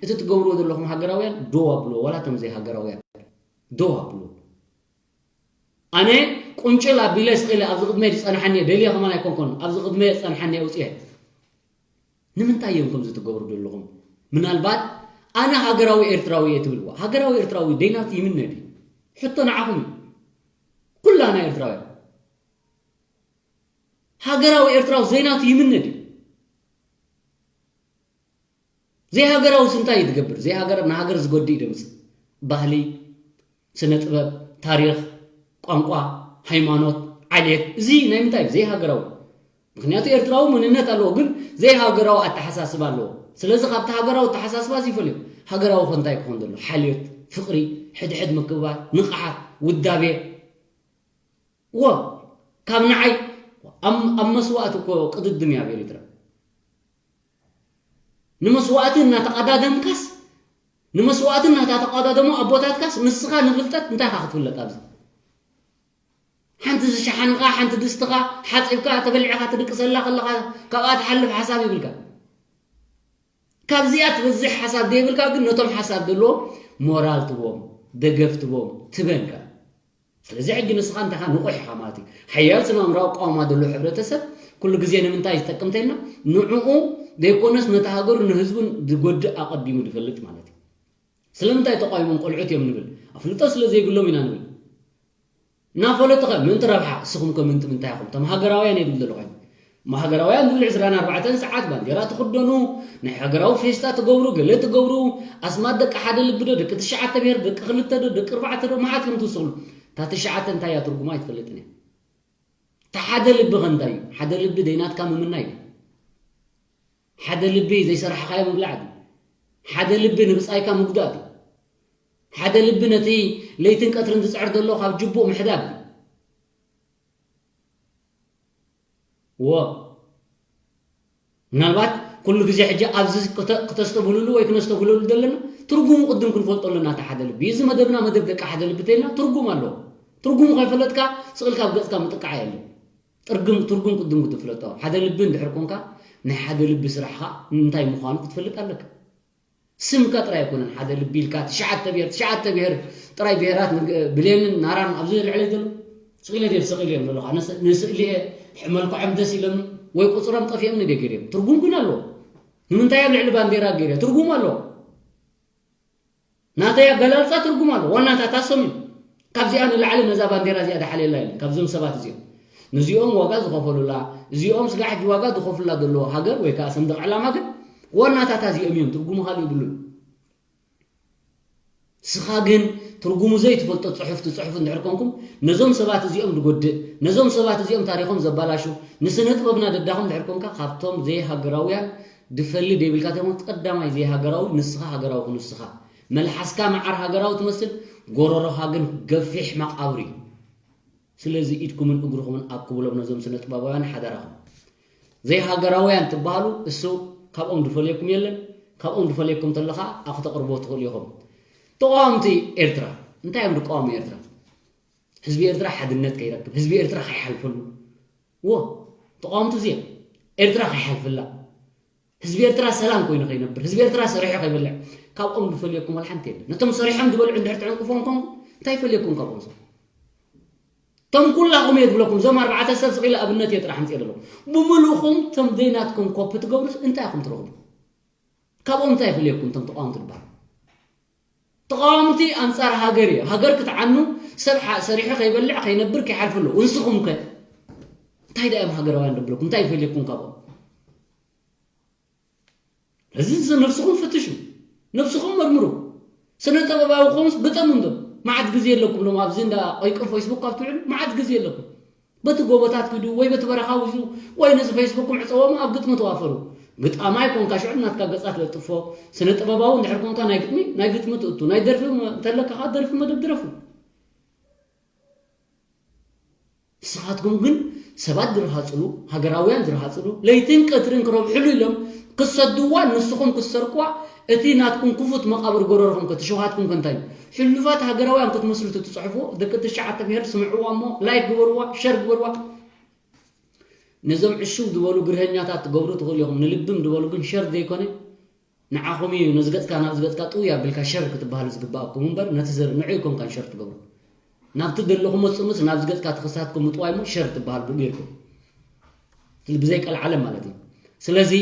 እቲ ትገብርዎ ዘለኹም ሃገራውያን ደው ኣብልዎ፣ ዋላ እቶም ዘይሃገራውያን ደው ኣብልዎ። ኣነ ቁንጭል ኣቢለ ስቕ ኢለ ኣብዚ ቅድመይ ዝጸንሓኒ እየ፣ ደልየ ከማን ኣይኮንኩን፣ ኣብዚ ቅድመይ ዝጸንሓኒ እየ ኣውጽኤ። ንምንታይ እዮም ከምዚ ትገብሩ ዘለኹም? ምናልባት ኣነ ሃገራዊ ኤርትራዊ እየ ትብልዎ። ሃገራዊ ኤርትራዊ ደይናት ይምነ ድዩ? ሕቶ ንዓኹም እዩ። ኩላና ኤርትራውያን። ሃገራዊ ኤርትራዊ ዘይናቱ ይምነ ድዩ? ዘይሃገራዊ እንታይ እዩ ትገብር? ዘይሃገር ንሃገር ዝጎድእ እዩ ደምጽእ። ባህሊ፣ ስነ ጥበብ፣ ታሪኽ፣ ቋንቋ፣ ሃይማኖት፣ ዓሌት፣ እዚ ናይ ምንታይ እዩ? ዘይሃገራዊ። ምክንያቱ ኤርትራዊ መንነት ኣለዎ፣ ግን ዘይሃገራዊ ኣተሓሳስባ ኣለዎ። ስለዚ ካብቲ ሃገራዊ ኣተሓሳስባ እዚ ይፈልዮ። ሃገራዊ ከ እንታይ ክኾን ዘሎ? ሓልዮት፣ ፍቕሪ፣ ሕድሕድ ምክብባር፣ ንቕሓት፣ ውዳቤ። እዎ፣ ካብ ንዓይ ኣብ፣ ኣብ መስዋእቲ እኮ ቅድድም እያ ኣብ ኤርትራ። ንመስዋእቲ እናተቐዳደምካስ፣ ንመስዋእቲ እናተቐዳደሙ ኣቦታትካስ፣ ንስኻ ንፍልጠት እንታይ ኢኻ ክትፍለጥ ኣብዚ? ሓንቲ ዝሸሓንኻ፣ ሓንቲ ድስትኻ ሓጺብካ፣ ተበሊዕኻ ትድቅሰላ ከለኻ፣ ካብኣ ትሓልፍ ሓሳብ ይብልካ። ካብዚኣ ትበዝሕ ሓሳብ ዘይብልካ ግን፣ ነቶም ሓሳብ ዘለዎም ሞራል ትቦም፣ ደገፍ ትቦም፣ ትበንካ። ስለዚ ሕጂ ንስኻ እንታይ ኢኻ ንቑሕ ኢኻ ማለት እዩ። ሓያል ስነ ኣእምራዊ ኣቃውማ ዘለዎ ሕብረተሰብ ኩሉ ግዜ ንምንታይ ዝጠቅም ተይልና፣ ንዕኡ ዘይኮነስ ነቲ ሃገሩ ንህዝቡን ዝጎድእ ኣቐዲሙ ዝፈልጥ ማለት እዩ። ስለምንታይ ተቃዊሞም ቆልዑት እዮም ንብል? ኣፍልጦ ስለ ዘይብሎም ኢና ንብል። እናፈለጡ ኸ ምእንቲ ረብሓ፣ እስኹም ከ ምእንቲ ምንታይ ኢኹም? እቶም ሃገራውያን እየ ዝብል ዘለኹ። እሞ ሃገራውያን ዝብል ዕስራን ኣርባዕተን ሰዓት ባንዴራ ትኽደኑ፣ ናይ ሃገራዊ ፌስታ ትገብሩ፣ ገለ ትገብሩ፣ ኣስማት ደቂ ሓደ ልቢ ዶ፣ ደቂ ትሽዓተ ብሄር፣ ደቂ ክልተ ዶ፣ ደቂ ኣርባዕተ ዶ፣ መዓት እዮም ትውስኽሉ። እታ ትሽዓተ እንታይ እያ ትርጉማ ኣይትፈልጥን እያ። እታ ሓደ ልቢ ኸ እንታይ እዩ? ሓደ ልቢ ደይናትካ ምምናይ እዩ። ሓደ ልቢ ዘይሰራሕኻዮ ምብላዕ እዩ። ሓደ ልቢ ንብጻይካ ምጉዳእ እዩ። ሓደ ልቢ ነቲ ለይትን ቀትርን ዝጽዕር ዘሎ ካብ ጅቡእ ምሕዳግ እዩ። እዎ። ምናልባት ኩሉ ግዜ ሕጂ ኣብዚ ክተ-፣ ክተስተብህሉሉ ወይ ክነስተብህለሉ ዘለና ትርጉሙ ቅድም ክንፈልጦ ኣለና። እቲ ሓደ ልቢ፣ እዚ መደብና መደብ ደቂ ሓደ ልቢ ተይልና ትርጉም ኣለዎ። ትርጉሙ ከይፈለጥካ ስቕ ኢልካ ኣብ ገጽካ ምጥቃዕ የለን። ትርጉም፣ ትርጉም ቅድም ክትፍለጦ። ሓደ ልቢ እንድሕር ኮንካ ናይ ሓደ ልቢ ስራሕኻ እንታይ ምዃኑ ክትፈልጥ ኣለካ። ስምካ ጥራይ ኣይኮነን ሓደ ልቢ ኢልካ ትሽዓተ ብሄር፣ ትሽዓተ ብሄር ጥራይ ብሄራት ንግ-፣ ብሌንን ናራን ኣብዚ ልዕሊ ዘሎ ስቕ ኢለ ድየ ስቕ ኢለ እዮም ዘለኹ። ኣነ ስ-፣ ንስእሊ እየ፣ መልክዖም ደስ ኢሎምኒ ወይ ቁጽሮም ጠፊኦምኒ ድየ ገይረ እዮም። ትርጉም ግን ኣለዎ። ንምንታይ ኣብ ልዕሊ ባንዴራ ገይረ? ትርጉም ኣለዎ። ናተይ ኣገላልጻ ትርጉም ኣለዎ። ዋናታት ኣሶም እዮም። ካብዚኣ ንላዕሊ ነዛ ባንዴራ እዚኣ ድሓልየላ የለን። ካብዞም ሰባት እዚኦም። ነዚኦም ዋጋ ዝኸፈሉላ፣ እዚኦም ስጋዕ ሕጂ ዋጋ ዝኸፍሉላ ዘለዉ ሃገር ወይ ከኣ ሰንደቕ ዕላማ ግን ዋናታት እዚኦም እዮም። ትርጉሙ ካልእ የብሉን። ንስኻ ግን ትርጉሙ ዘይትፈልጦ ጽሑፍ ትጽሕፉ እንድሕር ኮንኩም፣ ነዞም ሰባት እዚኦም ዝጎድእ፣ ነዞም ሰባት እዚኦም ታሪኾም ዘባላሹ፣ ንስነ ጥበብና ደዳኹም እንድሕር ኮንካ፣ ካብቶም ዘይሃገራውያን ድፈሊ ደይብልካ ተይኮንስ ቀዳማይ ዘይሃገራዊ ንስኻ ሃገራዊ ኩን ንስኻ። መልሓስካ መዓር ሃገራዊ ትመስል፣ ጎረሮኻ ግን ገፊሕ መቓብር እዩ። ስለዚ ኢድኩምን እግርኹምን ኣክብሎም ነዞም ስነ ጥበባውያን ሓደራኹም። ዘይሃገራውያን ትበሃሉ እሱ ካብኦም ዝፈልየኩም የለን። ካብኦም ዝፈልየኩም ተለኻ ኣብ ክተቕርቦ ትኽእሉ ኢኹም። ተቓወምቲ ኤርትራ እንታይ እዮም ዝቃወሙ ኤርትራ? ህዝቢ ኤርትራ ሓድነት ከይረክብ፣ ህዝቢ ኤርትራ ከይሓልፈሉ። እዎ፣ ተቓወምቲ እዚኦም ኤርትራ ከይሓልፍላ፣ ህዝቢ ኤርትራ ሰላም ኮይኑ ከይነብር፣ ህዝቢ ኤርትራ ሰሪሑ ከይበልዕ፣ ካብኦም ዝፈልየኩም ዋላ ሓንቲ የለን። ነቶም ሰሪሖም ዝበልዑ እንድሕር ትዕንቅፎም ኮንኩም እንታይ ይፈልየኩም ካብኦም? እቶም ኩላኹም እየ ዝብለኩም፣ እዞም ኣርባዕተ ሰብ ስቕ ኢለ ኣብነት እየ ጥራሕ ኣምፅኤ ዘለኹ። ብምሉእኹም እቶም ዘይናትኩም ኮፒ ትገብሩስ እንታይ ኢኹም ትረኽቡ? ካብኦም እንታይ ይፍልየኩም እቶም ተቃወምቲ ዝበሃሉ? ተቃወምቲ ኣንጻር ሃገር እዩ። ሃገር ክትዓኑ ሰብ ሓ-፣ ሰሪሑ ከይበልዕ ከይነብር ከይሓልፈሉ። ንስኹም ከ እንታይ ደኣ እዮም ሃገራውያን ደብለኩም? እንታይ ይፈልየኩም ካብኦም? እዚ ነብስኹም ፈትሹ። ነብስኹም መርምሩ። ስነ ጥበባዊ ክኾንስ ግጠሙ እንዶ። መዓት ግዜ ኣለኩም ሎም ኣብዚ እንዳ ቆይቆ ፌስቡክ ካብ ትውዕሉ መዓት ግዜ ኣለኩም። በቲ ጎቦታት ኪዱ ወይ በቲ በረኻ ውዙ ወይ ነዚ ፌስቡክኩም ዕጸዎም ኣብ ግጥሚ ተዋፈሩ። ግጣማይ ኮንካ ሽዑ ናትካ ገጻት ለጥፎ። ስነ ጥበባዊ እንድሕር ኮንካ ናይ ግጥሚ፣ ናይ ግጥሚ ትእቱ። ናይ ደርፊ እንተለካ ከኣ ደርፊ መደብ ድረፉ። ንስኻትኩም ግን ሰባት ዝረሃጽሉ፣ ሃገራውያን ዝረሃጽሉ፣ ለይትን ቀትርን ክረብሕሉ ኢሎም ክሰድዋ ንስኹም ክትሰርቅዋ እቲ ናትኩም ክፉት መቓብር ጎረርኹም ከ ትሽውሃትኩም ከ እንታይ እዩ? ሕሉፋት ሃገራውያን ክትመስሉ ትጽሕፍዎ ደቂ ትሽዓተ ብሄር ስምዕዋ እሞ ላይክ ግበርዋ፣ ሸር ግበርዋ። ነዞም ዕሽው ዝበሉ ግርሀኛታት ትገብሩ ትኽእሉ ኢኹም። ንልብም ዝበሉ ግን ሸር ዘይኮነ ንዓኹም እዩ። ነዚ ገጽካ ናብዚ ገጽካ ጥውይ ኣቢልካ ሸር ክትበሃሉ ዝግባኣኩም እምበር ነቲ ዘር ንዑ ኣይኮንካን ሸር ትገብሩ። ናብቲ ዘለኹም መጽሙስ ናብዚ ገጽካ ትኽሳትኩም ምጥዋይ እሞ ሸር ትበሃል ብኡ ጌርኩም። ብዘይ ቀልዓለም ማለት እዩ። ስለዚ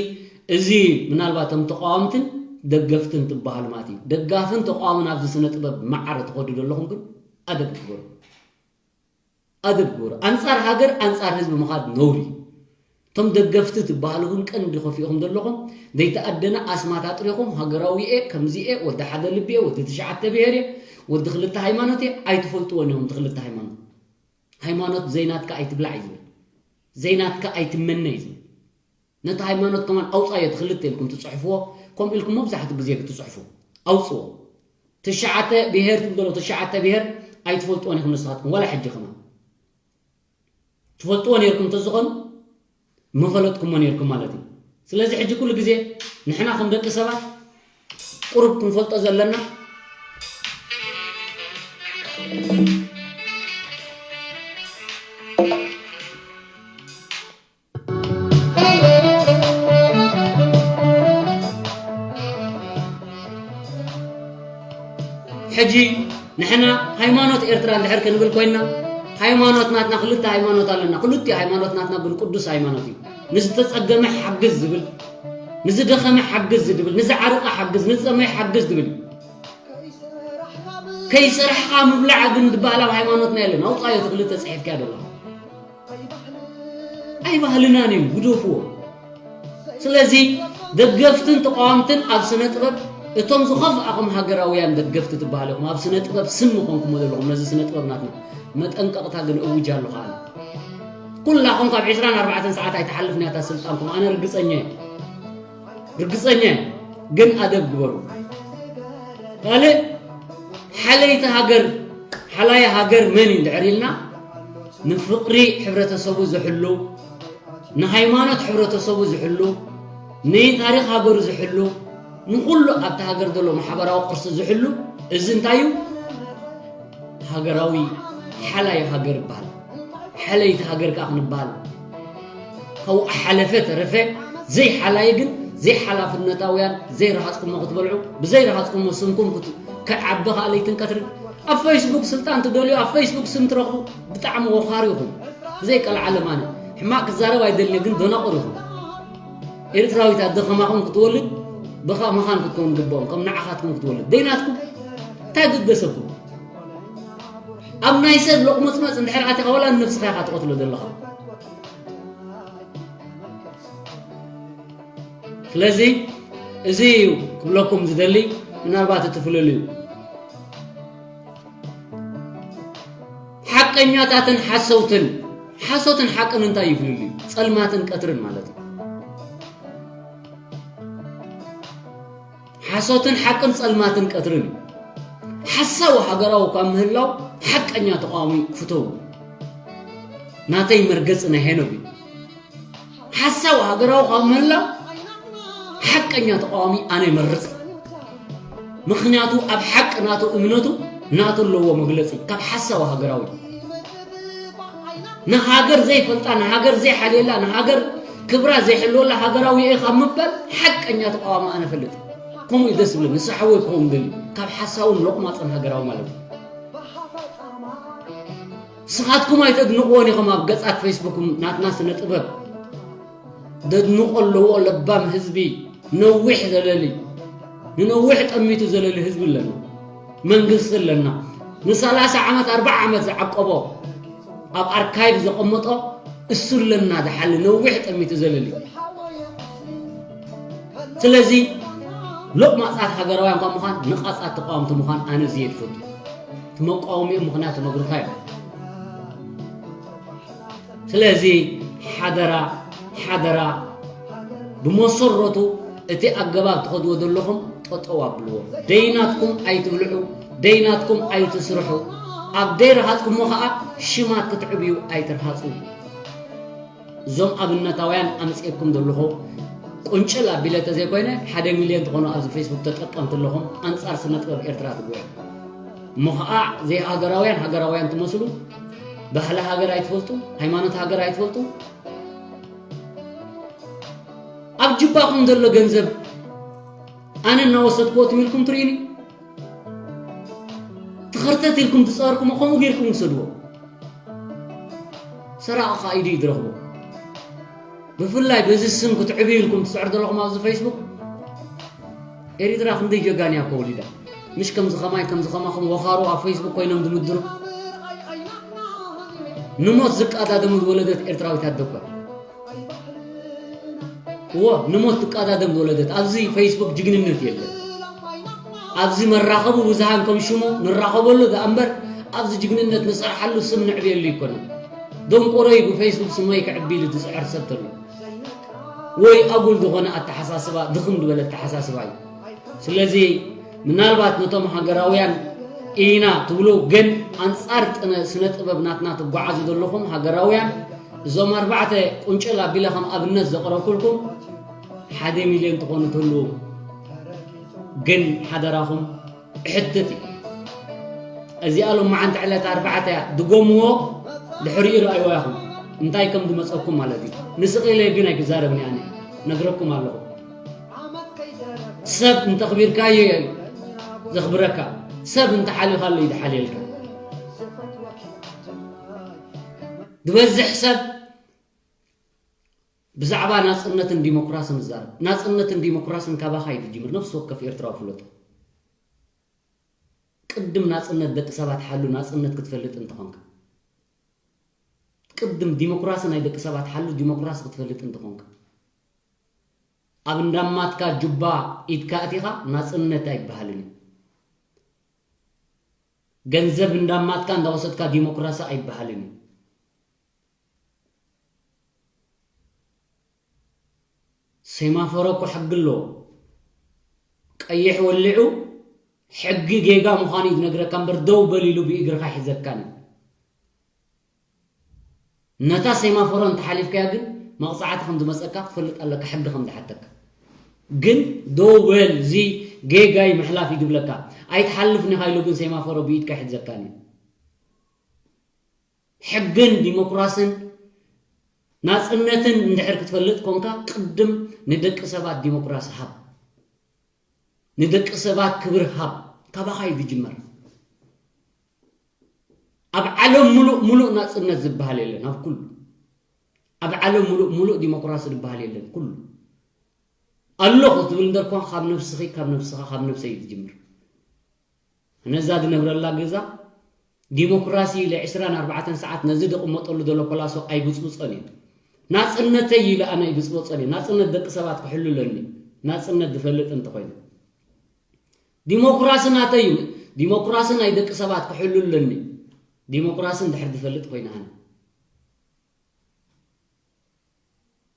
እዚ ምናልባት እቶም ተቃወምትን ደገፍትን ትበሃሉ ማለት እዩ። ደጋፍን ተቃዋምን ኣብዚ ስነ ጥበብ ማዕረ ትኸዱ ዘለኹም ግን ኣደብ ግበሩ። ኣደብ ግበሩ። ኣንጻር ሃገር ኣንጻር ህዝቢ ምኻድ ነውሪ እዩ። እቶም ደገፍቲ ትበሃሉ ግን ቀንዲ ከፊእኹም ዘለኹም ዘይተኣደነ ኣስማት ኣጥሪኹም ሃገራዊ እየ፣ ከምዚ እየ፣ ወዲ ሓደ ልቢ እየ፣ ወዲ ትሽዓተ ብሄር እየ፣ ወዲ ክልተ ሃይማኖት እየ። ኣይትፈልጥዎን ኢኹም እቲ ክልተ ሃይማኖት። ሃይማኖት ዘይናትካ ኣይትብላዕ እዩ ዝብል። ዘይናትካ ኣይትመነ እዩ ዝብል። ነቲ ሃይማኖት ከማን ኣውጻዮ እቲ ክልተ ኢልኩም ትጽሕፍዎ፣ ከምኡ ኢልኩም መብዛሕትኡ ግዜ ክትጽሕፉ ኣውጽዎ። ትሽዓተ ብሄር ትብሎ፣ ትሽዓተ ብሄር ኣይትፈልጥዎን ኢኹም ንስኻትኩም፣ ዋላ ሕጂ ከማን። ትፈልጥዎ ነይርኩም እንተዝኾኑ፣ ምፈለጥኩሞ ነይርኩም ማለት እዩ። ስለዚ ሕጂ ኩሉ ግዜ ንሕና ከም ደቂ ሰባት ቁሩብ ክንፈልጦ ዘለና ሕጂ ንሕና ሃይማኖት ኤርትራ እንድሕር ክንብል ኮይንና፣ ሃይማኖት ናትና ክልተ ሃይማኖት ኣለና። ክልቲኡ ሃይማኖት ናትና ግን ቅዱስ ሃይማኖት እዩ። ንዝተጸገመ ሓግዝ ዝብል፣ ንዝደኸመ ሓግዝ ዝብል፣ ንዝዓረቐ ሓግዝ፣ ንዝጸመየ ሓግዝ ዝብል እዩ። ከይሰራሕኻ ምብላዕ ግን ዝበሃል ኣብ ሃይማኖትና የለን። ኣውጻዮ እቲ ክልተ ጽሒፍካዮ ዘለኻ። ኣይ ባህልናን እዩ፣ ግደፍዎ። ስለዚ ደገፍትን ተቃወምትን ኣብ ስነ ጥበብ እቶም ዝኸፍኣኹም ሃገራውያን ደገፍቲ ትበሃሉ ኢኹም። ኣብ ስነ ጥበብ ስም ምኾንኩሞ ዘለኹም ነዚ ስነ ጥበብ ናትና መጠንቀቕታ ግን እውጅ ኣለኹ ኣነ። ኩላኹም ካብ ዕስራን ኣርባዕተን ሰዓት ኣይትሓልፍን እያ እታ ስልጣንኩም። ኣነ ርግጸኛ እየ። ርግጸኛ እየ። ግን ኣደብ ግበሩ። ካልእ ሓለይቲ ሃገር፣ ሓላይ ሃገር መን እዩ እንድሕር ኢልና ንፍቕሪ ሕብረተሰቡ ዝሕሉ፣ ንሃይማኖት ሕብረተሰቡ ዝሕሉ፣ ንታሪኽ ሃገሩ ዝሕሉ፣ ንኹሉ ኣብቲ ሃገር ዘሎ ማሕበራዊ ቅርሲ ዝሕሉ፣ እዚ እንታይ እዩ? ሃገራዊ ሓላይ ሃገር ይበሃል። ሓለይቲ ሃገር ከኣ ክንበሃል ካብኡ ሓለፈ ተረፈ ዘይሓላይ ግን ዘይሓላፍነታውያን ዘይረሃጽኩሞ ክትበልዑ ብዘይረሃጽኩሞ ስምኩም ክት- ክዓቢ ከኣ ለይትን ቀትርን ኣብ ፌስቡክ ስልጣን ትደልዩ ኣብ ፌስቡክ ስም ትረኽቡ ብጣዕሚ ወኻሪ ኢኹም። ብዘይ ቀልዓለም ኣነ ሕማቕ ክዛረብ ኣይደልየ ግን ደናቑር ኢኹም። ኤርትራዊት ኣደ ከማኹም ክትወልድ ብኻ መኻን ክትከውን ግብኦም ከም ንዓኻትኩም ክትወልድ ደይናትኩም እንታይ ገገሰኩም? ኣብ ናይ ሰብ ሎቕመጽመጽ እንድሕር ኣቲኻ ዋላ ንነብስኻ ኢኻ ትቐትሎ ዘለኻ። ስለዚ እዚ እዩ ክብለኩም ዝደሊ። ምናልባት እቲ ፍልልዩ ሓቀኛታትን ሓሰውትን ሓሶትን ሓቅን እንታይ እዩ ፍልልዩ? ጸልማትን ቀትርን ማለት እዩ። ሓሶትን ሓቅን ጸልማትን ቀትርን እዩ። ሓሳዊ ሃገራዊ ካብ ምህላው ሓቀኛ ተቃዋሚ ፍተው። ናተይ መርገጽ ናይ ሄኖግ እዩ። ሓሳዊ ሃገራዊ ካብ ምህላው ሓቀኛ ተቃዋሚ ኣነ ይመርጽ። ምኽንያቱ ኣብ ሓቂ ናቱ እምነቱ ናቱ ኣለዎ መግለጺ ካብ ሓሳዊ ሃገራዊ። ንሃገር ዘይፈልጣ ንሃገር ዘይሓልየላ ንሃገር ክብራ ዘይሕልወላ ሃገራዊ እየ ካብ ምባል ሓቀኛ ተቃዋሚ ኣነ ፈልጥ። ከምኡ እዩ ደስ ዝብለኒ ንስሓወይ ክኸውን ደልዩ ካብ ሓሳውን ሎቕማፅን ሃገራዊ ማለት እዩ። ንስኻትኩም ኣይተድንቕዎን ኢኹም ኣብ ገጻት ፌስቡክ ናትና ስነ ጥበብ ደድንቆ ኣለዎ ለባም ህዝቢ ነዊሕ ዘለሊ ንነዊሕ ጠሚቱ ዘለሊ ህዝቢ ኣለና። መንግስቲ ኣለና። ንሰላሳ ዓመት ኣርባዓ ዓመት ዝዓቀቦ ኣብ ኣርካይቭ ዘቐመጦ እሱ ኣለና ዝሓሊ ነዊሕ ጠሚቱ ዘለሊ። ስለዚ ሎቕማጻት ሃገራውያን ካብ ምዃን ንቓጻት ተቃወምቲ ምዃን ኣነ ዝየ ዝፈቱ። እቲ መቃወሚኦም ምኽንያት ተነግሩካ እዮም። ስለዚ ሓደራ ሓደራ ብመሰረቱ እቲ ኣገባብ ትኸድዎ ዘለኹም ጠጠው ኣብልዎ። ደይናትኩም ኣይትብልዑ፣ ደይናትኩም ኣይትስርሑ። ኣብ ደይረሃፅኩሞ ከዓ ሽማት ክትዕብዩ ኣይትርሃፁ። እዞም ኣብነታውያን ኣምፅኤኩም ዘለኹ ቁንጭል ኣቢለ ተዘይኮይነ ሓደ ሚልዮን ትኾኑ ኣብዚ ፌስቡክ ተጠቀምቲ ኣለኹም ኣንጻር ስነ ጥበብ ኤርትራ ትግበሩ። እሞ ኸዓ ዘይሃገራውያን ሃገራውያን ትመስሉ፣ ባህሊ ሃገር ኣይትፈልጡ፣ ሃይማኖት ሃገር ኣይትፈልጡ። ኣብ ጅባኹም ዘሎ ገንዘብ ኣነ እናወሰድክዎ ትም ኢልኩም ትርእዩኒ። ትኽርተት ኢልኩም ትጸርኩሞ ከምኡ ጌርኩም ውሰድዎ። ሰራቒ ኸዓ ኢዱ እዩ ዝረኽቦ። ብፍላይ በዚ ስም ክትዕብዩ ኢልኩም ትጽዕሩ ዘለኹም ኣብዚ ፌስቡክ፣ ኤሪትራ ክንደይ ጀጋኑ እያ እኮ ወሊዳ። ምሽ ከምዚ ኸማይ ከምዚ ኸማኹም ወኻሩ ኣብ ፌስቡክ ኮይኖም ዝምድሩ። ንሞት ዝቃዳደሙ ዝወለደት ኤርትራዊት ኣደ እኮ እያ። እዎ፣ ንሞት ትቃዳደም ዝወለደት። ኣብዚ ፌስቡክ ጅግንነት የለን። ኣብዚ መራኸቡ ብዙሃን ከም ሽሙ ንራኸበሉ ደኣ እምበር፣ ኣብዚ ጅግንነት ንሰርሓሉ ስም ንዕብየሉ ኣይኮነን። ደንቆሮ እዩ ብፌስቡክ ስመይ ክዕቢ ኢሉ ዝጽዕር ሰብ ተሎ። ወይ ኣጉል ዝኾነ ኣተሓሳስባ፣ ድኽም ዝበለ ኣተሓሳስባ እዩ። ስለዚ ምናልባት ነቶም ሃገራውያን ኢና ትብሉ፣ ግን ኣንጻር ጥነ-፣ ስነ ጥበብ ናትና ትጓዓዙ ዘለኹም ሃገራውያን፣ እዞም ኣርባዕተ ቁንጭል ኣቢለ ከም ኣብነት ዘቕረብኩልኩም ሓደ ሚልዮን ትኾኑ ትህልዉ። ግን ሓደራኹም እሕትት እዩ። እዚኣ ሎማዓንቲ ዕለት ኣርባዕተ እያ፣ ድገምዎ፣ ድሕሪኡ ረኣይዋ ኢኹም እንታይ ከም ዝመጸኩም ማለት እዩ። ንስቕ ኢለ ግን ኣይክዛረብን እየ ኣነ፣ ነግረኩም ኣለኹ። ሰብ እንተኽቢርካዮ እዩ ዘኽብረካ፣ ሰብ እንተሓሊኻሉ እዩ ዝሓልየልካ። ዝበዝሕ ሰብ ብዛዕባ ናጽነትን ዲሞክራስን ይዛረብ። ናጽነትን ዲሞክራስን ካባኻ እዩ ዝጅምር፣ ነፍሲ ወከፍ ኤርትራዊ ፍለጦ። ቅድም ናጽነት ደቂ ሰባት ሓሉ፣ ናጽነት ክትፈልጥ እንተኾንካ። ቅድም ዲሞክራሲ ናይ ደቂ ሰባት ሓሉ፣ ዲሞክራሲ ክትፈልጥ እንተኾንካ። ኣብ እንዳማትካ ጁባ ኢድካ ኣእቲኻ ናጽነት ኣይበሃልን እዩ። ገንዘብ እንዳማትካ እንዳወሰድካ ዲሞክራሲ ኣይበሃልን እዩ። ሴማፎሮ እኮ ሕጊ ኣለዎ። ቀይሕ ወሊዑ ሕጊ ጌጋ ምዃኑ እዩ ዝነግረካ እምበር ደው በል ኢሉ ብእግርኻ ኣይሕዘካን እዩ። ነታ ሴማፎሮ እንተሓሊፍካያ ግን መቕጻዕቲ ከም ዝመጸካ ክትፈልጥ ኣለካ፣ ሕጊ ከም ዝሓተካ። ግን ደው በል፣ እዚ ጌጋ እዩ ምሕላፍ እዩ ዝብለካ። ኣይትሓልፍን ኢኻ ኢሉ ግን ሴማፎሮ ብኢድካ ኣይሕዘካን እዩ። ሕግን ዲሞክራስን ናጽነትን እንድሕር ክትፈልጥ ኮንካ፣ ቅድም ንደቂ ሰባት ዲሞክራሲ ሃብ፣ ንደቂ ሰባት ክብሪ ሃብ። ካባኻ እዩ ዝጅመር። ኣብ ዓለም ሙሉእ ሙሉእ ናጽነት ዝበሃል የለን። ኣብ ኩሉ፣ ኣብ ዓለም ሙሉእ ሙሉእ ዲሞክራሲ ዝበሃል የለን። ኩሉ ኣሎ ክትብል እንተር ኮንካ፣ ካብ ነብስኺ፣ ካብ ነብስኻ፣ ካብ ነብሰይ እዩ ዝጅምር። ነዛ ዝነብረላ ገዛ ዲሞክራሲ ኢለ ዕስራን ኣርባዕተን ሰዓት ነዚ ዝቕመጠሉ ዘሎ ፓላሶ ኣይብጽብጾን እየ። ናጽነተይ ኢለ ኣነ ኣይብጽበጾን እየ። ናጽነት ደቂ ሰባት ክሕሉ ኣለኒ፣ ናጽነት ዝፈልጥ እንተኾይነ። ዲሞክራሲ ናተይ እዩ። ዲሞክራሲ ናይ ደቂ ሰባት ክሕሉ ኣለኒ፣ ዲሞክራሲ እንድሕር ዝፈልጥ ኮይነ ኣነ።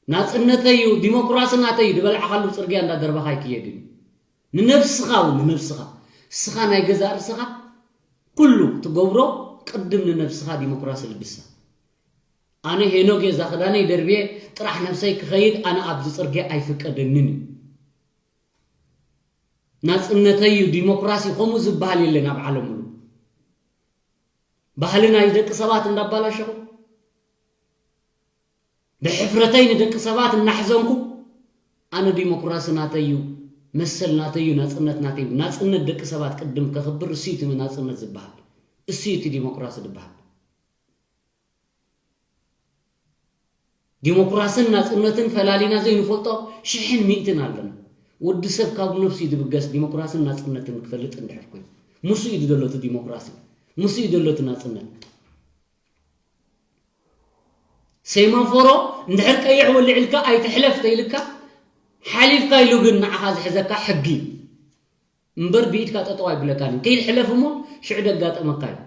ናጽነተይ እዩ፣ ዲሞክራሲ ናተይ እዩ ዝበላዕካሉ ጽርግያ እንዳደርባኻ ኣይክየድን እዩ። ንነብስኻ እውን፣ ንነብስኻ፣ እስኻ ናይ ገዛእ ርእስኻ ኩሉ ትገብሮ፣ ቅድም ንነብስኻ ዲሞክራሲ ልግሳ። ኣነ ሄኖግ እየ፣ እዛ ክዳነይ ደርብየ ጥራሕ ነብሰይ ክኸይድ ኣነ ኣብዚ ጽርግያ ኣይፍቀደንን እዩ። ናጽነተይ እዩ፣ ዲሞክራሲ ከምኡ ዝበሃል የለን ኣብ ዓለም ሙሉ። ባህሊ ናይ ደቂ ሰባት እንዳባላሸኹ፣ ብሕፍረተይ ንደቂ ሰባት እናሕዘንኩ፣ ኣነ ዲሞክራሲ ናተይ እዩ፣ መሰል ናተይ እዩ፣ ናጽነት ናተይ እዩ። ናጽነት ደቂ ሰባት ቅድም ከኽብር፣ እሱ እዩ እቲ ናጽነት ዝበሃል። እሱ እዩ እቲ ዲሞክራሲ ዝበሃል። ዲሞክራስን ናጽነትን ፈላሊና ዘይንፈልጦ ሽሕን ሚእትን ኣለና። ወዲ ሰብ ካብ ነብሱ እዩ ዝብገስ፣ ዲሞክራስን ናጽነትን ክፈልጥ እንድሕር ኮይኑ። ምስ እዩ ዘሎ እቲ ዲሞክራሲ፣ ምስ እዩ ዘሎ እቲ ናጽነት። ሴማፎሮ እንድሕር ቀይሕ ወሊዕልካ ኣይትሕለፍ ተይልካ፣ ሓሊፍካ ኢሉ ግን ንዓኻ ዝሕዘካ ሕጊ እዩ። እምበር ብኢድካ ጠጠው ኣይብለካን እዩ። ከይድ ሕለፍ እሞ ሽዑ ደጋጠመካ እዩ።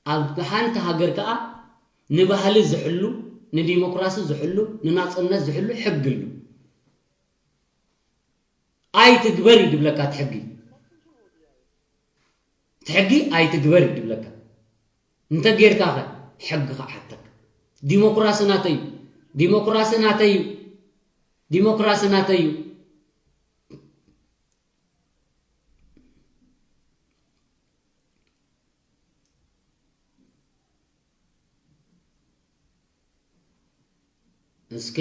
ኣብ ሓንቲ ሃገር ከኣ ንባህሊ ዝሕሉ፣ ንዲሞክራሲ ዝሕሉ፣ ንናጽነት ዝሕሉ ሕጊ ኣሎ። ኣይትግበር እዩ ዝብለካ እቲ ሕጊ። እቲ ሕጊ ኣይትግበር እዩ ዝብለካ። እንተ ጌርካ ኸ ሕጊ ክሓተካ። ዲሞክራሲ ናተይ እዩ። ዲሞክራሲ ናተይ እዩ። ዲሞክራሲ ናተይ እዩ። እስኪ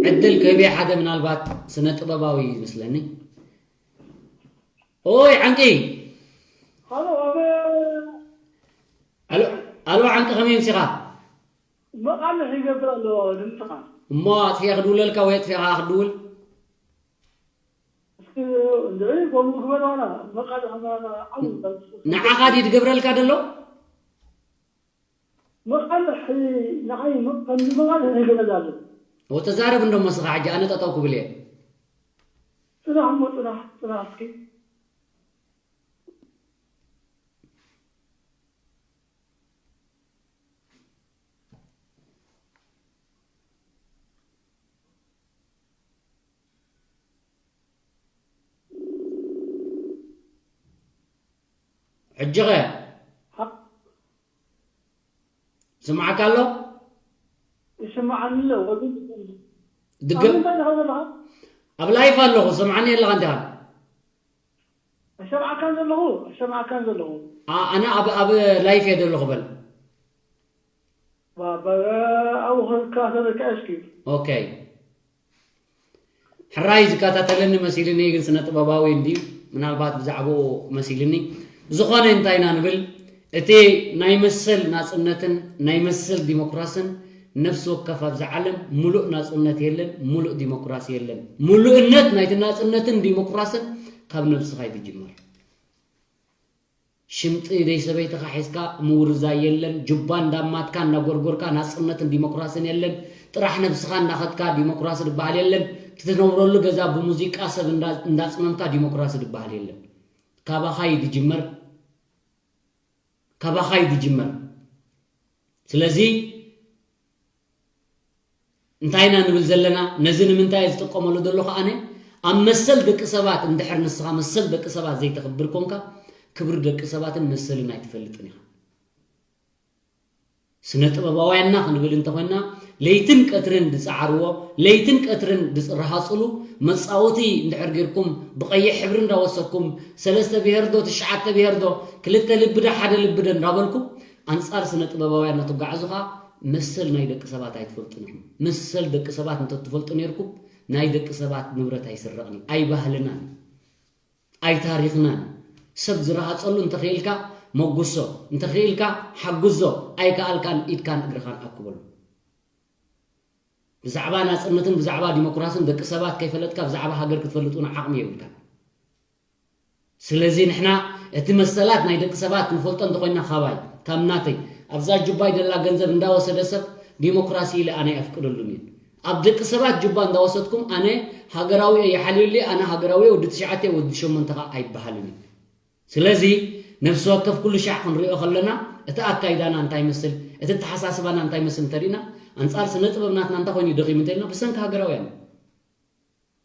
ዕድል ክህብ እየ ሓደ ምናልባት ስነ ጥበባዊ ይመስለኒ። ኦይ ዓንቂ። ሃሎ፣ ኣብ ኣሎ፣ ኣሎ ዓንቂ ከመይ ምሲኻ? መቓልሕ ይገብር ኣሎ ድምፅኻ። እሞ ኣጥፊኣ ክድውለልካ ወይ ኣጥፊኣ ከዓ ክድውል? እስኪ እንድዒ ከምኡ ግበር ዋላ መቓልሕ ዓው ንዓኻ ድዩ ዝገብረልካ ደሎ? መቓልሕ ንዓይ ከምዚ መቓልሕ ይገብረል ኣሎ። ወተዛረብ እንዶ መስኻ ሕጂ ኣነ ጠጠው ክብል እየ። ፅናሕ እሞ ፅናሕ ፅናሕ እስኪ። ሕጂ ኸ ስምዓካ ኣሎ? ይስምዓኒ ኣሎ ወዲ ድገም ኣብ ላይፍ ኣለኹ። ስምዓኒ ኣለኻ እንዲኻ? ኣይሰምዓካን ዘለኹ ኣይሰምዓካን ዘለኹ። ኣነ ኣብ ኣብ ላይፍ እየ ዘለኹ በል። ኣብኡ ክከታተለካ እስኪ። ኦኬ ሕራይ ዝከታተለኒ መሲልኒ ግን ስነ ጥበባዊ እንዲ ምናልባት ብዛዕባኡ መሲልኒ። ዝኾነ እንታይ ኢና ንብል እቲ ናይ መሰል ናጽነትን ናይ መሰል ዲሞክራስን ነፍሲ ወከፍ ኣብዛ ዓለም ሙሉእ ናጽነት የለን፣ ሙሉእ ዲሞክራሲ የለን። ሙሉእነት ናይቲ ናጽነትን ዲሞክራስን ካብ ነብስኻ እዩ ዝጅመር። ሽምጢ ደይ ሰበይትኻ ሒዝካ ምውርዛይ የለን። ጁባ እንዳማትካ እንዳጎርጎርካ ናጽነትን ዲሞክራስን የለን። ጥራሕ ነብስኻ እንዳኸድካ ዲሞክራሲ ዝበሃል የለን። ትትነብረሉ ገዛ ብሙዚቃ ሰብ እንዳ- እንዳጽመምካ ዲሞክራሲ ዝበሃል የለን። ካባኻ እዩ ዝጅመር፣ ካባኻ እዩ ዝጅመር። ስለዚ እንታይ ኢና ንብል ዘለና? ነዚ ንምንታይ እየ ዝጥቀመሉ ዘለኹ? ኣነ ኣብ መሰል ደቂ ሰባት እንድሕር ንስኻ መሰል ደቂ ሰባት ዘይተኽብር ኮንካ ክብሪ ደቂ ሰባትን መሰልን ኣይትፈልጥን ኢኻ። ስነ ጥበባውያንና ክንብል እንተኾይንና ለይትን ቀትርን ዝፀዓርዎ ለይትን ቀትርን ዝረሃፅሉ መፃወቲ እንድሕር ጌርኩም ብቐይሕ ሕብሪ እንዳወሰኩም ሰለስተ ብሄር ዶ ትሽዓተ ብሄር ዶ ክልተ ልቢ ዶ ሓደ ልቢ ዶ እንዳበልኩም ኣንፃር ስነ ጥበባውያን እናተጓዓዙ ከዓ መሰል ናይ ደቂ ሰባት ኣይትፈልጡን ኢኹም። መሰል ደቂ ሰባት እንተትፈልጡ ነይርኩም ናይ ደቂ ሰባት ንብረት ኣይስረቕን እዩ፣ ኣይባህልናን፣ ኣይታሪኽናን። ሰብ ዝረሃፀሉ እንተኽኢልካ መጉሶ፣ እንተኽኢልካ ሓግዞ፣ ኣይከኣልካን ኢድካን እግርኻን ኣክበሉ። ብዛዕባ ናፅነትን ብዛዕባ ዲሞክራስን ደቂ ሰባት ከይፈለጥካ ብዛዕባ ሃገር ክትፈልጥ እውን ዓቕሚ የብልካን። ስለዚ ንሕና እቲ መሰላት ናይ ደቂ ሰባት ንፈልጦ እንተኾይና ካባይ ካብ ናተይ ኣብዛ ጁባይ ደላ ገንዘብ እንዳወሰደ ሰብ ዲሞክራሲ ኢለ ኣነ ኣፍቅደሉን እዩ። ኣብ ደቂ ሰባት ጁባ እንዳወሰድኩም ኣነ ሃገራዊ እየ ይሓልየሉ ኣነ ሃገራዊ ወዲ ትሽዓተ ወዲ ሸሞንተ ከዓ ኣይበሃልን እዩ። ስለዚ ነብሲ ወከፍ ኩሉ ሻዕ ክንሪኦ ከለና እቲ ኣካይዳና እንታይ ይመስል እቲ ተሓሳስባና እንታይ ይመስል እንተሪእና ኣንፃር ስነ ጥበብ ናትና እንታይ ኮይኑ ደኺሙ እንተልና ብሰንኪ ሃገራውያን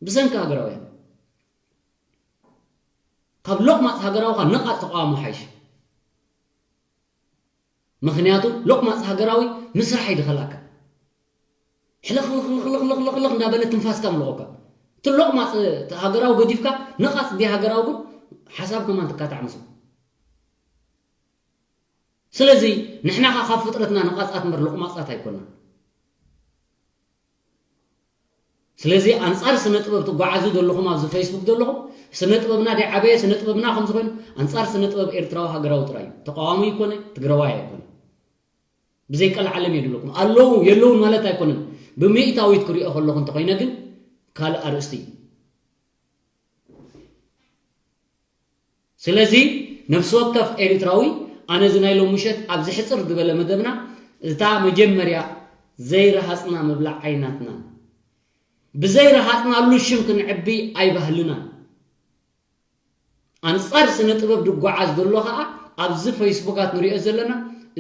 ብሰንኪ ሃገራውያን ካብ ሎቕማፅ ሃገራውኻ ነቓፅ ተቃዋሞ ሓይሽ ምኽንያቱ ሎቕማፅ ሃገራዊ ምስራሕ ይድኸላካ ሕልኽልኽልኽልኽልኽልኽ እንዳበለ ትንፋስካ ምልቖካ እቲ ሎቕማፅ ሃገራዊ ገዲፍካ ነቓፅ ዲ ሃገራዊ ግን ሓሳብ ከማን ትካታዕ ምስ ስለዚ ንሕና ኻ ካብ ፍጥረትና ነቓፃት እምበር ሎቕማፃት ኣይኮና ስለዚ ኣንፃር ስነ ጥበብ ትጓዓዙ ዘለኹም ኣብዚ ፌስቡክ ዘለኹም ስነ ጥበብና ደይ ዓበየ ስነ ጥበብና ከምዚ ኮይኑ ኣንፃር ስነ ጥበብ ኤርትራዊ ሃገራዊ ጥራይ እዩ ተቃዋሚ ይኮነ ትግራዋይ ኣይኮነ ብዘይ ቀልዓለም እየ ዝብለኩም ኣለዉ የለውን ማለት ኣይኮነን ብሚእታዊት ክሪኦ ከለኹ እንተኮይነ ግን ካልእ ኣርእስቲ እዩ ስለዚ ነብሲ ወከፍ ኤሪትራዊ ኣነ እዚ ናይ ሎም ምሸት ኣብዚ ሕፅር ዝበለ መደብና እታ መጀመርያ ዘይረሃፅና ምብላዕ ኣይናትና ብዘይረሃፅናሉ ሽም ክንዕቢ ኣይባህልናን ኣንፃር ስነ ጥበብ ድጓዓዝ ዘሎ ከዓ ኣብዚ ፈይስቡካት ንሪኦ ዘለና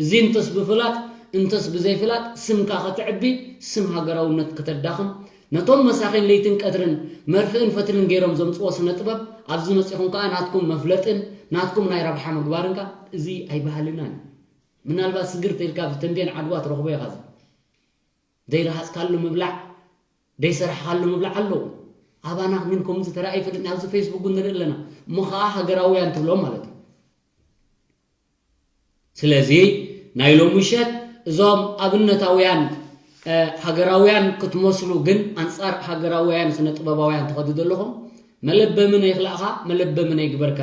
እዚ እንተስ ብፍላጥ እንተስ ብዘይፍላጥ ስምካ ከተዕቢ ስም ሃገራውነት ከተዳኽም ነቶም መሳኺን ለይትን ቀትርን መርፍእን ፈትልን ገይሮም ዘምፅዎ ስነ ጥበብ ኣብዚ መፂኹም ከዓ ናትኩም መፍለጥን ናትኩም ናይ ረብሓ ምግባርን ከዓ እዚ ኣይባህልናን ምናልባት ስግር ተይልካ ኣብዚ ተንቤን ዓድዋ ትረኽቦ ኢኻ እዚ ዘይረሃፅካሉ ምብላዕ ደይሰራሕካሉ ምብላዕ ኣለዉ። ኣባና ግን ከምዚ ተራእዩ ይፈልጥ፣ ኣብዚ ፌስቡክ ንርኢ ኣለና። እሞ ኸዓ ሃገራውያን ትብሎም ማለት እዩ። ስለዚ ናይ ሎሚ ምሸት እዞም ኣብነታውያን፣ እ፣ ሃገራውያን ክትመስሉ ግን ኣንጻር ሃገራውያን ስነ ጥበባውያን ትኸዱ ዘለኹም፣ መለበሚ ነይክላእኻ፣ መለበሚ ነይግበርካ።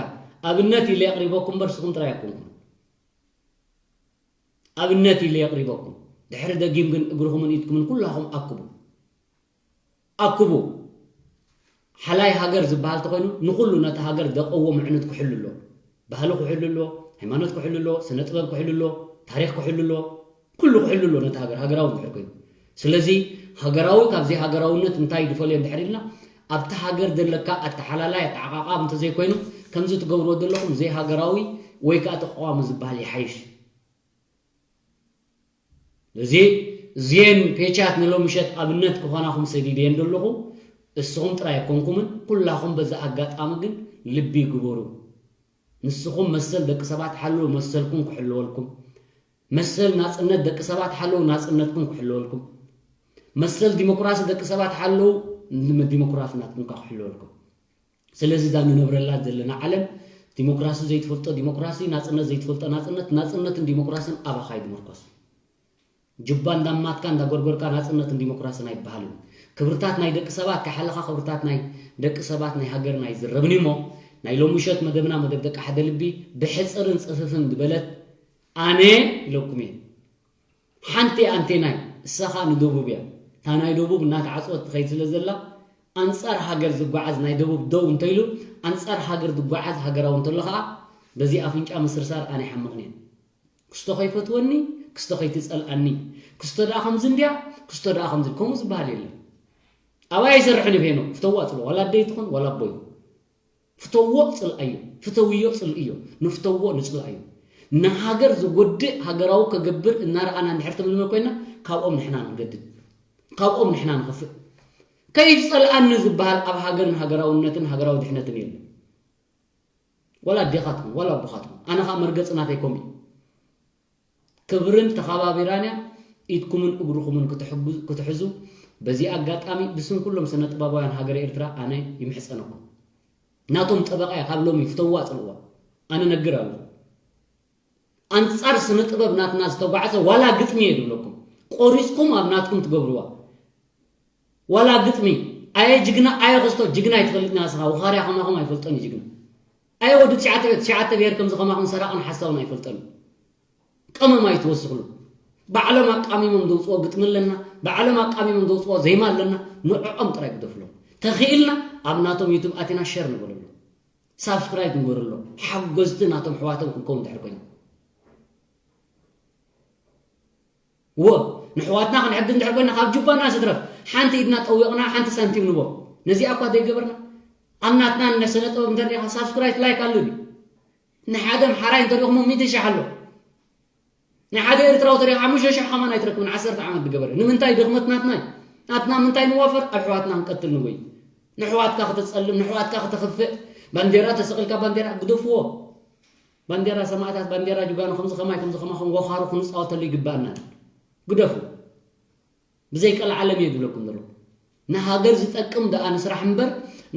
ኣብነት ኢለ የቕሪበኩም እምበር ንስኹም ጥራይ ኣይኮንኩምን። ኣብነት ኢለ የቕሪበኩም። ድሕሪ ደጊም ግን እግርኹምን ኢድኩምን ኩላኹም ኣክቡ። ኣክቡ። ሓላይ ሃገር ዝበሃል ተኾይኑ ንኹሉ ነቲ ሃገር ዘቐውም ዕኑት ክሕሉ ኣሎ። ባህሊ ክሕሉ ኣሎ፣ ሃይማኖት ክሕሉ ኣሎ፣ ስነ ጥበብ ክሕሉ ኣሎ፣ ታሪኽ ክሕሉ ኣሎ፣ ኩሉ ክሕሉ ኣሎ ነቲ ሃገር፣ ሃገራዊ እንድሕር ኮይኑ። ስለዚ ሃገራዊ ካብ ዘይሃገራውነት እንታይ ድፈልዮ እንድሕር ኢልና፣ ኣብቲ ሃገር ዘለካ ኣተሓላላይ ኣተዓቓቓብ እንተዘይኮይኑ፣ ከምዚ ትገብርዎ ዘለኹም ዘይሃገራዊ ወይ ከኣ ተቃዋሚ ዝበሃል ይሓይሽ። እዚ እዚኤን ፔቻት ንሎሚ ምሸት ኣብነት ክኾናኹም ሰዲደየን ዘለኹ። እስኹም ጥራይ ኣይኮንኩምን፣ ኩላኹም በዚ ኣጋጣሚ ግን ልቢ ግበሩ። ንስኹም መሰል ደቂ ሰባት ሓልዉ፣ መሰልኩም ክሕልወልኩም። መሰል ናጽነት ደቂ ሰባት ሓልዉ፣ ናጽነትኩም ክሕልወልኩም። መሰል ዲሞክራሲ ደቂ ሰባት ሓልዉ፣ ዲሞክራሲ ናትኩም ከዓ ክሕልወልኩም። ስለዚ እዛ ንነብረላ ዘለና ዓለም ዲሞክራሲ ዘይትፈልጦ ዲሞክራሲ፣ ናጽነት ዘይትፈልጦ ናጽነት፣ ናጽነትን ዲሞክራስን ኣባኻ እዩ ዝምርኮስ። ጁባ እንዳማትካ እንዳጎርጎርካ ናጽነትን ዲሞክራስን ኣይበሃልን። ክብርታት ናይ ደቂ ሰባት ከይሓለኻ ክብርታት ናይ ደቂ ሰባት ናይ ሃገርና ኣይዝረብን እዩ። እሞ ናይ ሎሚ ምሸት መደብና መደብ ደቂ ሓደ ልቢ ብሕጽርን ጽፍፍን ዝበለት ኣነ ኢለኩም እየ። ሓንቲ ኣንቴናይ እሳኻ ንደቡብ እያ። እታ ናይ ደቡብ እናተዓጽወት ትኸይድ ስለ ዘላ ኣንጻር ሃገር ዝጓዓዝ ናይ ደቡብ ደው እንተኢሉ ኣንጻር ሃገር ዝጓዓዝ ሃገራዊ እንተሎ ኸዓ በዚ ኣፍንጫ ምስርሳር ኣነ ይሓምቕን እየ። ክስቶ ከይፈትወኒ፣ ክስቶ ከይትጸልኣኒ፣ ክስቶ ደኣ ከምዚ እንድያ፣ ክስቶ ደኣ ከምዚ፣ ከምኡ ዝበሃል የለን። ኣባይ ኣይሰርሕን እዩ ሄኖ፣ ፍተዋ ጽልኦ፣ ዋላ ኣደይ ትኹን ዋላ ኣቦይ። ፍተዎ ጽልኣዮ፣ ፍተውዮ ጽልእዮ፣ ንፍተዎ ንጽልኣዮ። ንሃገር ዝጎድእ ሃገራዊ ከገብር እናረኣና እንድሕር ትምልመል ኮይና ካብኦም ንሕና ንገድድ፣ ካብኦም ንሕና ንኸፍእ። ከይትጸልኣኒ ዝበሃል ኣብ ሃገርን ሃገራውነትን ሃገራዊ ድሕነትን የለን። ዋላ ኣዴኻ ትኹን ዋላ ኣቦኻ ትኹን፣ ኣነ ኸኣ መርገጺ ናተይ ከምኡ እዩ። ክብርን ተኸባቢራን እያ። ኢድኩምን እግርኹምን ክትሕጉ-፣ ክትሕዙ በዚ ኣጋጣሚ ብስም ኩሎም ስነ ጥበባውያን ሃገረ ኤርትራ ኣነ ይምሕጸነኩም። ናቶም ጠበቓ እያ፣ ካብ ሎሚ ፍተዋ ጽልዋ። ኣነ ነግር ኣለኹ። ኣንጻር ስነ ጥበብ ናትና ዝተጓዕዘ ዋላ ግጥሚ እየ ዝብለኩም። ቆሪጽኩም ኣብ ናትኩም ትገብርዋ። ዋላ ግጥሚ፣ ኣየ ጅግና፣ ኣየ ክስቶ፣ ጅግና ኣይትፈልጥን ኢኻ ንስኻ፣ ወኻርያ ከማኹም ኣይፈልጦን እዩ ጅግና። ኣየ ወዲ ትሽዓተ ብሄር፣ ትሽዓተ ብሄር ከምዚ ከማኹም ሰራቕን ሓሳውን ኣይፈልጦን እዩ። ቀመም ኣይትወስኽሉ። ባዕሎም ኣቃሚሞም ዘውፅኦ ግጥሚ ኣለና፣ ባዕሎም ኣቃሚሞም ዘውፅኦ ዜማ ኣለና፣ ንዕኦም ጥራይ ግደፍሎም። ተኽኢልና ኣብ ናቶም ዩቱብ ኣቲና ሸር ንበለሎም። ሳብስክራይብ ንገረሎም። ሓጎዝቲ ናቶም ኣሕዋቶም ክንከውን እንድሕር ኮይና። እዎ፣ ንሕዋትና ክንሕግዝ እንድሕር ኮይና ካብ ጁባና ዝትረፍ ሓንቲ ኢድና ጠዊቕና ሓንቲ ሳንቲም ንቦ። ነዚኣ እኳ ዘይገበርና ኣብ ናትና ንስነ ጥበብ እንተሪኢኻ ሳብስክራይብ ላይክ ኣሎ ድዩ? ንሓደ ኣምሓራይ እንተሪእኹሞ ሚእቲ ሺሕ ኣሎ። ንሓደ ኤርትራዊ ተሪኢኻ ሓሙሽተ ሺሕ ከማን ኣይትረክብን ዓሰርተ ዓመት ዝገበረ። ንምንታይ ድኽመት ናትና እዩ። ናትና ምንታይ ንዋፈር ኣብ ኣሕዋትና ክንቀትል ንጎይ። ንሕዋትካ ክተጸልም ንሕዋትካ ክተኽፍእ ባንዴራ ተሰቒልካ ባንዴራ ግደፍዎ። ባንዴራ ሰማእታት፣ ባንዴራ ጅጋኑ፣ ከምዚ ከማይ፣ ከምዚ ከማኹም ወኻሩ ክንጻወተሉ ይግባኣና። ግደፉ። ብዘይ ቀልዓለም እየ ዝብለኩም ዘለኹ። ንሃገር ዝጠቅም ደኣ ንስራሕ እምበር፣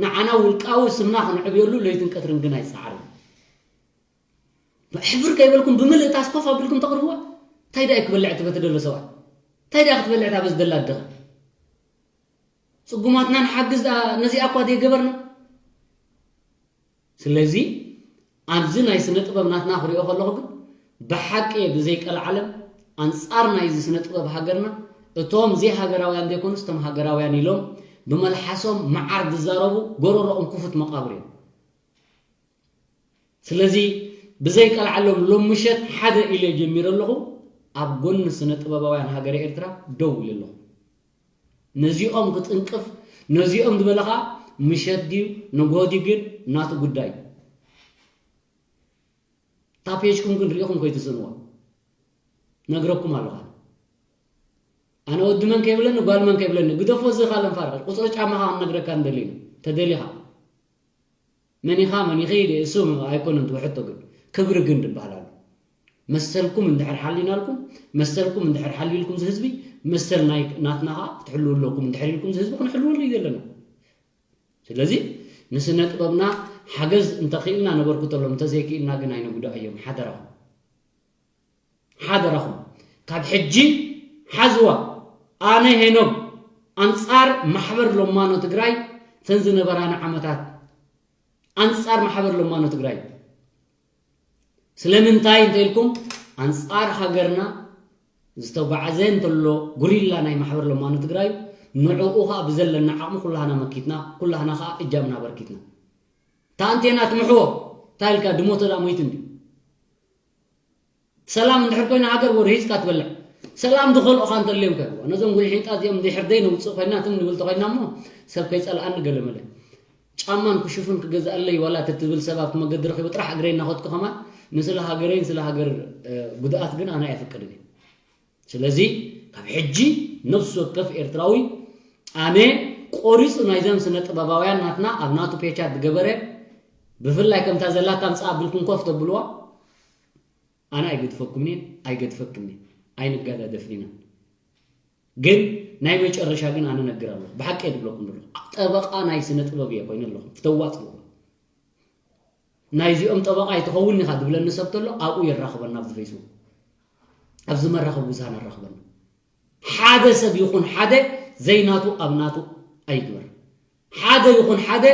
ንዓና ውልቃዊ ስምና ከነዕብየሉ ለይትን ቀትርን ግን ኣይጸዓርን። ሕፍር ከይበልኩም ብምልእታስ ኮፍ ኣቢልኩም ተቕርብዋ። እንታይ ደኣ እዩ ክበልዕ እቲ በቲ ደሎ ሰብኣይ? እንታይ ደኣ ክትበልዕ እታ በዚ ደላ ኣደኻ? ጽጉማትና ንሓግዝ ደኣ ነዚኣ እኳ ዘይገበርና። ስለዚ ኣብዚ ናይ ስነ ጥበብ ናትና ክሪኦ ከለኹ ግን ብሓቂ እየ ብዘይ ቀልዓለም ኣንጻር ናይዚ ስነ ጥበብ ሃገርና እቶም ዘይሃገራውያን ዘይኮኑስ እቶም ሃገራውያን ኢሎም ብመልሓሶም መዓር ዝዛረቡ ጎረሮኦም ክፉት መቓብር እዮም። ስለዚ ብዘይ ቀልዓሎም ሎም ምሸት ሓደ ኢለ ጀሚረ ኣለኹ። ኣብ ጎኒ ስነ ጥበባውያን ሃገረ ኤርትራ ደው ኢለ ኣለኹ። ነዚኦም ክጥንቅፍ፣ ነዚኦም ዝበለ ኸኣ ምሸት ድዩ ንግሆ ድዩ ግን ናቱ ጉዳይ። እታ ፔጅኩም ግን ርኢኹም ከይትስእንዋ። ነግረኩም ኣለኹ። ኣነ ወዲ መን ከይብለኒ ጓል መን ከይብለኒ ግደፎ፣ እዚ ካልእ ንፋረቕ። ቁጽሪ ጫማኻ ክንነግረካ ንደሊ ኢና፣ ተደሊኻ። መን ኢኻ መን ኢኺ ኢለ እሱ ኣይኮነን እቲ ሕቶ፣ ግን ክብሪ ግን ዝበሃል ኣሎ። መሰልኩም እንድሕር ሓሊናልኩም፣ መሰልኩም እንድሕር ሓልዩልኩም እዚ ህዝቢ፣ መሰል ናይ ናትና ከዓ ክትሕልው ኣለኩም። እንድሕር ኢልኩም ህዝቢ ክንሕልወሉ እዩ ዘለና። ስለዚ ንስነ ጥበብና ሓገዝ እንተኽኢልና ነበርኩተሎም፣ እንተዘይክኢልና ግን ኣይንጉዳእዮም። ሓደራኹም፣ ሓደራኹም፣ ካብ ሕጂ ሓዝዋ። ኣነ ሄኖግ ኣንጻር ማሕበር ሎማኖ ትግራይ፣ ተን ዝነበራና ዓመታት ኣንጻር ማሕበር ሎማኖ ትግራይ። ስለምንታይ እንተ ኢልኩም፣ ኣንጻር ሃገርና ዝተጓዓዘ እንተሎ ጉሪላ ናይ ማሕበር ሎማኖ ትግራይ፣ ንዕኡ ኸኣ ብዘለና ዓቕሚ ኩላህና መኪትና፣ ኩላህና ኸኣ እጃምና ኣበርኪትና። እታ ኣንቴና ትምሕዎ፣ እንታይ ኢልካ፣ ድሞቶ ደኣ ሞይቱ እንድዩ። ሰላም እንድሕር ኮይና ሃገር ወርሂዝካ ትበልዕ። ሰላም ዝኸልኦኻ እንተልዮም ከ፣ ነዞም ጉልሒንጣ እዚኦም ድሕር ደይ ነውፅእ ኮይና፣ ትም ንብል ተኮይና እሞ፣ ሰብ ከይፀልኣኒ ገለ መለ። ጫማን ክሹፍን ክገዝኣለይ ዋላ ተትብል ሰብ ኣብቲ መገዲ ረኺቡ ጥራሕ እግረይ እናኸድኩ ከማን፣ ንስለ ሃገረይን ስለ ሃገር፣ እ፣ ጉድኣት ግን ኣነ ኣይፍቅድን እየ። ስለዚ ካብ ሕጂ ነፍሲ ወከፍ ኤርትራዊ ኣነ ቆሪጹ ናይዘን ስነ ጥበባውያን ናትና ኣብ ናቱ ፔቻት ዝገበረ፣ ብፍላይ ከምታ ዘላታ ኣምጽኣ ኣቢልኩም ኮፍ ተብልዋ፣ ኣነ ኣይገድፈኩምን እየ፣ ኣይገድፈክን እየ፣ ኣይንገዳደፍን ኢና። ግን ናይ መጨረሻ ግን ኣነ ነግር ኣለኹ፣ ብሓቂ እየ ዝብለኩም ዘለኹ። ጠበቓ ናይ ስነ ጥበብ እየ ኮይነ ኣለኹ፣ ፍተዋ ጽልዋ። ናይዚኦም ጠበቓ ኣይትኸውን ኢኻ ዝብለኒ ሰብ ተሎ ኣብኡ የራኽበና፣ ኣብዚ ፌስቡክ፣ ኣብዚ መራኸቢ ብዙሃን ኣራኽበና። ሓደ ሰብ ይኹን ሓደ ዘይናቱ ኣብ ናቱ ኣይግበር። ሓደ ይኹን ሓደ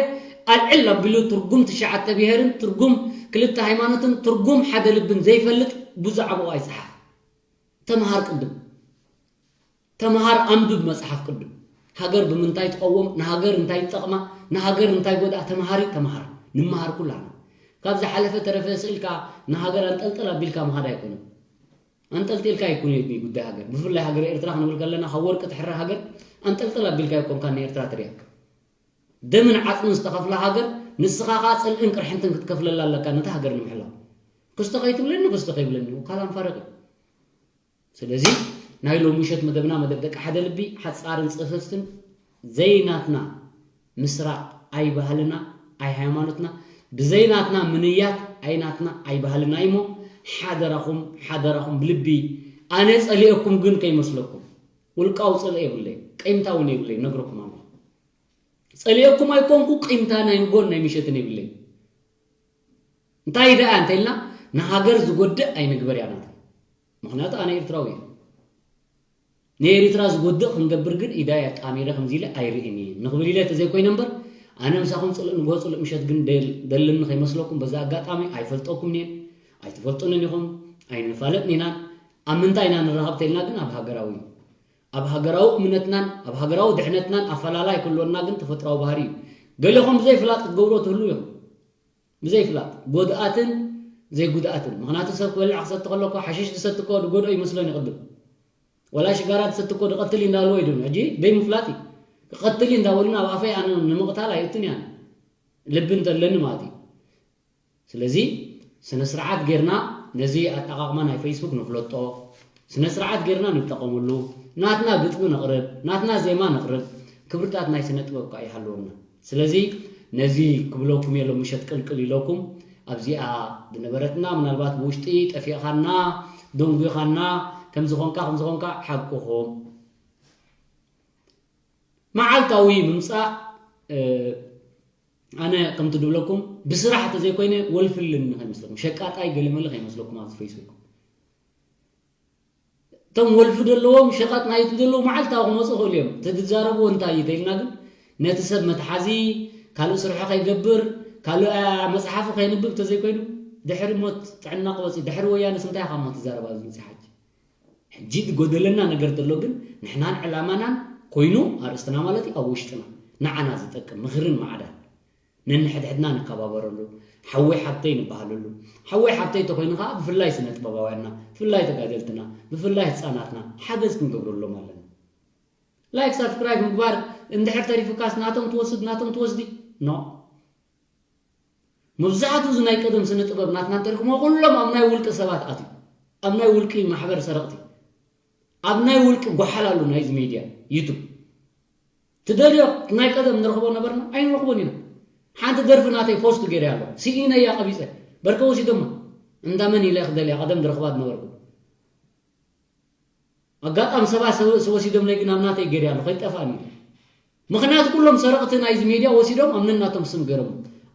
ኣልዕል ኣቢሉ ትርጉም ትሽዓተ ብሄርን ትርጉም ክልተ ሃይማኖትን ትርጉም ሓደ ልብን ዘይፈልጥ ብዛዕባኡ ኣይጸሓፍ። ተምሃር ቅድም። ተምሃር፣ ኣንብብ መጽሓፍ ቅዱስ። ሃገር ብምንታይ ትቐውም፣ ንሃገር እንታይ ትጠቕማ፣ ንሃገር እንታይ ጎድኣ፣ ተምሃሪ፣ ተምሃር። ንመሃር ኩላና። ካብ ዝሓለፈ ተረፈ ስኢልካ ንሃገር ኣንጠልጠል ኣቢልካ ምኻድ ኣይኮነን። ኣንጠልጢልካ ኣይኮነ ጉዳይ ሃገር። ብፍላይ ሃገር ኤርትራ ክንብል ከለና ካብ ወርቂ ትሕረ ሃገር ኣንጠልጠል ኣቢልካ ኣይኮንካ ንኤርትራ ትሪኣ። ደምን ዓጽምን ዝተኸፍላ ሃገር ንስኻ ኸኣ ጽልእን ቅርሕንትን ክትከፍለላ ኣለካ ነታ ሃገር ንምሕላው። ክስተ ከይትብለኒ ክስተ ከይብለኒ ካላም ፋረቅ እዩ። ስለዚ ናይ ሎሚ ምሸት መደብና መደብ ደቂ ሓደ ልቢ ሓጻርን ጽፍፍትን ዘይናትና ምስራቕ ኣይባህልና ኣይሃይማኖትና ብዘይናትና ምንያት ኣይናትና ኣይባህልና እሞ ሓደራኹም ሓደራኹም ብልቢ ኣነ ጸሊኤኩም ግን ከይመስለኩም ውልቃዊ ጽልኢ የብለይ ቀይምታ እውን የብለይ ነግረኩም ኣምና ጸሊኤኩም ኣይኮንኩ ቂምታ ናይ ንጎን ናይ ምሸትን የብለይ እንታይ ደኣ እንተልና ንሃገር ዝጎድእ ኣይንግበር ያናት ምኽንያቱ ኣነ ኤርትራዊ እየ ንኤርትራ ዝጎድእ ክንገብር ግን ኢዳይ ኣጣሚረ ከምዚ ኢለ ኣይርእን እየ ንኽብል ኢለ ተዘይኮይነ እምበር ኣነ ምሳኹም ጽልእ ንግሆ ጽልእ ምሸት ግን ደለኒ ከይመስለኩም በዛ ኣጋጣሚ ኣይፈልጠኩም እየ ኣይትፈልጡንን ኢኹም ኣይንፋለጥን ኢና ኣብ ምንታይ ኢና ንራኸብ ተልና ግን ኣብ ሃገራዊ ኣብ ሃገራዊ እምነትናን ኣብ ሃገራዊ ድሕነትናን ኣፈላላይ ክህልወና ግን ተፈጥራዊ ባህሪ እዩ። ገሌኹም ብዘይ ፍላጥ ክትገብርዎ ትህልዉ እዮም። ብዘይ ፍላጥ ጎድኣትን ዘይጉድኣትን። ምኽንያቱ ሰብ ክበልዕ ክሰቲ ከሎ እኮ ሓሽሽ ዝሰቲ እኮ ዝጎድኦ ይመስሎን ይቕድም። ወላ ሽጋራ ዝሰቲ እኮ ዝቐትል እዩ እንዳበልዎ ይድም። ሕጂ ደይ ምፍላጥ እዩ። ክቐትል እዩ እንዳበሉና ኣብ ኣፈይ ኣነ ንምቕታል ኣይእቱን እየ ኣነ። ልቢ እንተለኒ ማለት እዩ። ስለዚ ስነ ስርዓት ጌርና ነዚ ኣጠቓቕማ ናይ ፌስቡክ ንፍለጦ፣ ስነ ስርዓት ጌርና ንጠቐመሉ፣ ናትና ግጥሚ ነቕርብ፣ ናትና ዜማ ነቕርብ፣ ክብርታት ናይ ስነ ጥበብ ከዓ ይሃልወና። ስለዚ ነዚ ክብለኩም እየ ሎም ምሸት ቅልቅል ኢለኩም ኣብዚኣ ዝነበረትና ምናልባት ብውሽጢ ጠፊእኻና ደንጒኻና ከምዝኾንካ ከምዝኾንካ ሓቅኹም መዓልታዊ ምምፃእ ኣነ ከምቲ ድብለኩም ብስራሕ እንተዘይኮይነ ወልፊ ኣለኒ ከይመስለኩም ሸቃጣይ ገለመለ ከይመስለኩም ኣብዚ ፌስቡክ እቶም ወልፊ ዘለዎም ሸቐጥ ናይቲ ዘለዉ መዓልታዊ ክመፁ ክእሉ እዮም ተዝዛረብዎ እንታይ እዩ ተይልና ግን ነቲ ሰብ መትሓዚ ካልእ ስርሖ ከይገብር ካልእ መፅሓፉ ከይንብብ እንተዘይኮይኑ ድሕሪ ሞት ጥዕና ክወፅ ድሕሪ ወያነስ እንታይ ካብ ሞት ትዛረብ ኣብዚ መፅሓች ሕጂ ዝጎደለና ነገር ዘሎ ግን ንሕናን ዕላማናን ኮይኑ ኣርእስትና ማለት እዩ ኣብ ውሽጥና ንዓና ዝጠቅም ምኽርን ማዕዳን ነንሕድሕድና ንከባበረሉ ሓወይ ሓብተይ ንበሃለሉ ሓወይ ሓብተይ ተኮይኑ ከዓ ብፍላይ ስነ ጥበባውያንና ብፍላይ ተጋደልትና ብፍላይ ህፃናትና ሓገዝ ክንገብረሎም ኣለና ላይክ ሳብስክራይብ ምግባር እንድሕር ተሪፉካስ ናቶም ትወስድ ናቶም ትወስዲ ኖ መብዛሕትኡ እዚ ናይ ቀደም ስነ ጥበብ ናትና እንተሪኹሞ ኩሎም ኣብ ናይ ውልቂ ሰባት ኣትዩ ኣብ ናይ ውልቂ ማሕበር ሰረቕቲ ኣብ ናይ ውልቂ ጓሓል ኣሎ ናይዚ ሚድያ ዩቱብ ትደልዮ ናይ ቀደም ንረኽቦ ነበርና ኣይንረኽቦን ኢና ሓንቲ ደርፊ ናተይ ፖስት ገይረ ኣሎ ስኢነያ ቀቢፀ በርከ ወሲዶማ እንዳ መን ኢለ ክደልያ ቀደም ዝረኽባ ዝነበርኩ ኣጋጣሚ ሰባት ሰበ- ወሲዶምለይ ግን ኣብ ናተይ ገይረ ኣሎ ከይጠፋእኒ። ምኽንያቱ ኩሎም ሰረቕቲ ናይዚ ሜድያ ወሲዶም ኣብ ነናቶም ስም ገይሮም።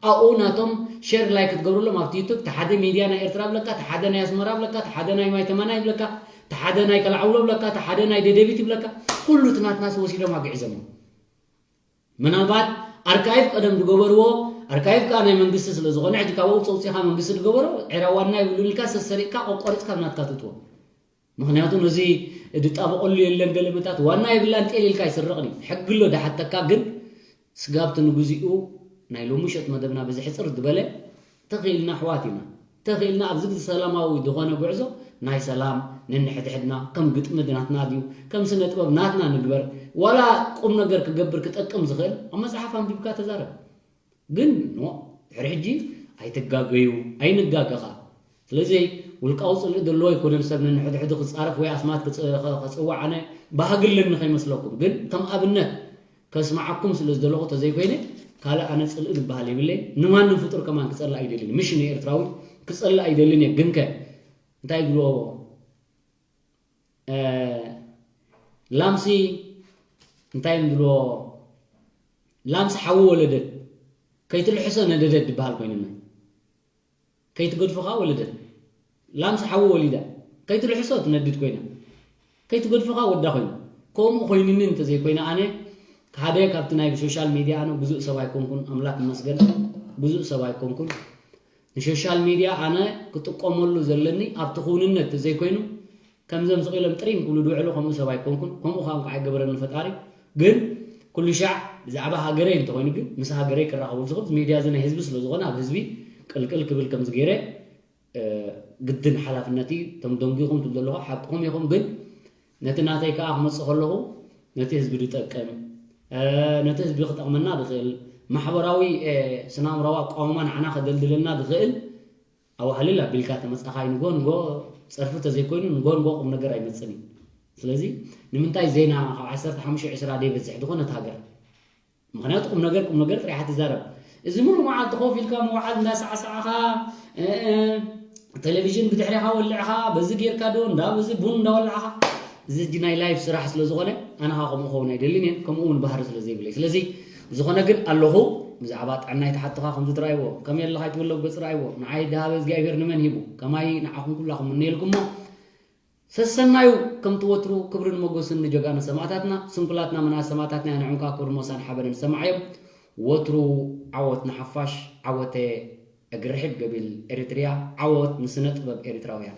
ኣብኡ ናቶም ሼር ላይክ ክትገብረሎም ኣብቲ ዩቱብ፣ እቲ ሓደ ሜድያ ናይ ኤርትራ ብለካ፣ እቲ ሓደ ናይ ኣስመራ ብለካ፣ እቲ ሓደ ናይ ማይ ተማና ይብለካ፣ እቲ ሓደ ናይ ከላዕውሎ ብለካ፣ እቲ ሓደ ናይ ደደቢት ይብለካ። ኩሉ እቲ ናትናስ ወሲዶም ኣግዒዞሞ። ምናልባት ኣርካይቭ ቀደም ዝገበርዎ፣ ኣርካይቭ ከዓ ናይ መንግስቲ ስለ ዝኾነ ሕጂ ካብ ኣብኡ ፀውፂኻ መንግስቲ ዝገበሮ ዕራ ዋና ይብሉን ኢልካ ሰሰሪቕካ ቆቆሪፅካ ኣብ ናትካ ትእትዎ። ምኽንያቱ ነዚ ድጣበቐሉ የለን ገለመታት ዋና የብላን ጤል ኢልካ ይስረቕን እዩ። ሕጊ ኣሎ ድሓተካ ግን ስጋብቲ ንግዚኡ ናይ ሎሚ ሸጥ መደብና በዚ ሕፅር ዝበለ ተኽኢልና ኣሕዋት ኢና። ተኽኢልና ኣብዚ ግዜ ሰላማዊ ዝኾነ ጉዕዞ ናይ ሰላም ነንሕድሕድና ከም ግጥሚ ናትና ድዩ ከም ስነ ጥበብ ናትና ንግበር። ዋላ ቁም ነገር ክገብር ክጠቅም ዝኽእል ኣብ መፅሓፍ ኣንቢብካ ተዛረብ። ግን ኖ ድሕሪ ሕጂ ኣይትጋገዩ ኣይንጋገኻ። ስለዚ ውልቃዊ ፅልኢ ዘለዎ ኣይኮነን ሰብ ነንሕድሕዱ ክፃረፍ ወይ ኣስማት ክፅ- ከፅዋዕ ኣነ ባህግልን ንኸይመስለኩም ግን ከም ኣብነት ከስማዓኩም ስለ ዝደለኹ ተዘይኮይነ ካልእ ኣነ ፅልኢ ዝበሃል የብለይ። ንማንም ፍጡር ከማን ክፀልእ ኣይደልን ምሽ ንኤርትራዊ ክፀልእ ኣይደልን እየ። ግንከ እንታይ ይብልዎ ላምሲ እንታይ እዮም ዝብልዎ ላምሲ ሓዊ ወለደት ከይትልሕሶ ነደደት ዝበሃል ኮይንና ከይትገድፎ ከዓ ወለደት ላምሲ ሓዊ ወሊዳ ከይትልሕሶ ትነድድ ኮይና ከይትገድፎ ከዓ ወዳ ኮይኑ ከምኡ ኮይንኒ እንተዘይኮይነ ኣነ ሓደ ካብቲ ናይ ሶሻል ሚድያ ኣነ ብዙእ ሰብ ኣይኮንኩን ኣምላክ ይመስገን ብዙእ ሰብ ኣይኮንኩን ንሶሻል ሚድያ ኣነ ክጥቀመሉ ዘለኒ ኣብቲ ክውንነት ተዘይኮይኑ ከምዞም ስቕ ኢሎም ጥሪም ክብሉ ዝውዕሉ ከምኡ ሰብ ኣይኮንኩን ከምኡ ከዓ እንኳ ኣይገበረኒ ፈጣሪ ግን ኩሉ ሻዕ ብዛዕባ ሃገረይ እንተኾይኑ ግን ምስ ሃገረይ ክራኸበሉ ዝኽእል ሚድያ እዚ ናይ ህዝቢ ስለ ዝኾነ ኣብ ህዝቢ ቅልቅል ክብል ከምዚ ገይረ ግድን ሓላፍነት እዩ እቶም ደንጊኹም ትብሉ ዘለኹ ሓቅኹም ኢኹም ግን ነቲ ናተይ ከዓ ክመፅእ ከለኹ ነቲ ህዝቢ ዝጠቅም ነቲ ህዝቢ ክጠቕመና ዝኽእል ማሕበራዊ ስናምራዊ ኣቋውማ ንዓና ከደልድለና ዝኽእል ኣዋህልል ኣቢልካ ተመፃኻይ ንጎ ንጎ ፀርፊ ተዘይኮይኑ ንጎ ንጎ ቁም ነገር ኣይመፅን እዩ ስለዚ ንምንታይ ዜና ካብ ዓሰርተ ሓሙሽተ ዕስራ ደይበዝሕ ዝኾነት ሃገር ምኽንያቱ ቁም ነገር ቁም ነገር ጥሪሓ ትዛረብ እዚ ሙሉ መዓልቲ ኮፍ ኢልካ መውዓል እንዳሳዕሳዕኻ ቴሌቪዥን ብድሕሪኻ ወልዕኻ በዚ ጌርካ ዶ እንዳ በዚ ቡን እንዳወላዕኻ እዚ እጂ ናይ ላይፍ ስራሕ ስለ ዝኾነ ኣነ ኻ ከምኡ ኸውን ኣይደልን እየ ከምኡ እውን ባህሪ ስለ ዘይብለይ ስለዚ ዝኾነ ግን ኣለኹ ብዛዕባ ጥዕናይ ተሓትኻ ከምዚ ትረኣይዎ ከመይ ኣለኻ ይትበሎ ገጽ ረኣይዎ ንዓይ ድሃበ እግዚኣብሔር ንመን ሂቡ ከማይ ንዓኹም ኩላኹም ምነየልኩሞ ሰሰናዩ ከምቲ ወትሩ ክብርን ሞጎስን ንጀጋኑ ሰማእታትና ስንኩላትና መናት ሰማእታትና ንዕንኳ ክብርን ሞሳን ሓበንን ሰማዓዮም ወትሩ ዓወት ንሓፋሽ ዓወተ እግርሕድ ገቢል ኤሪትርያ ዓወት ንስነ ጥበብ ኤሪትራውያን።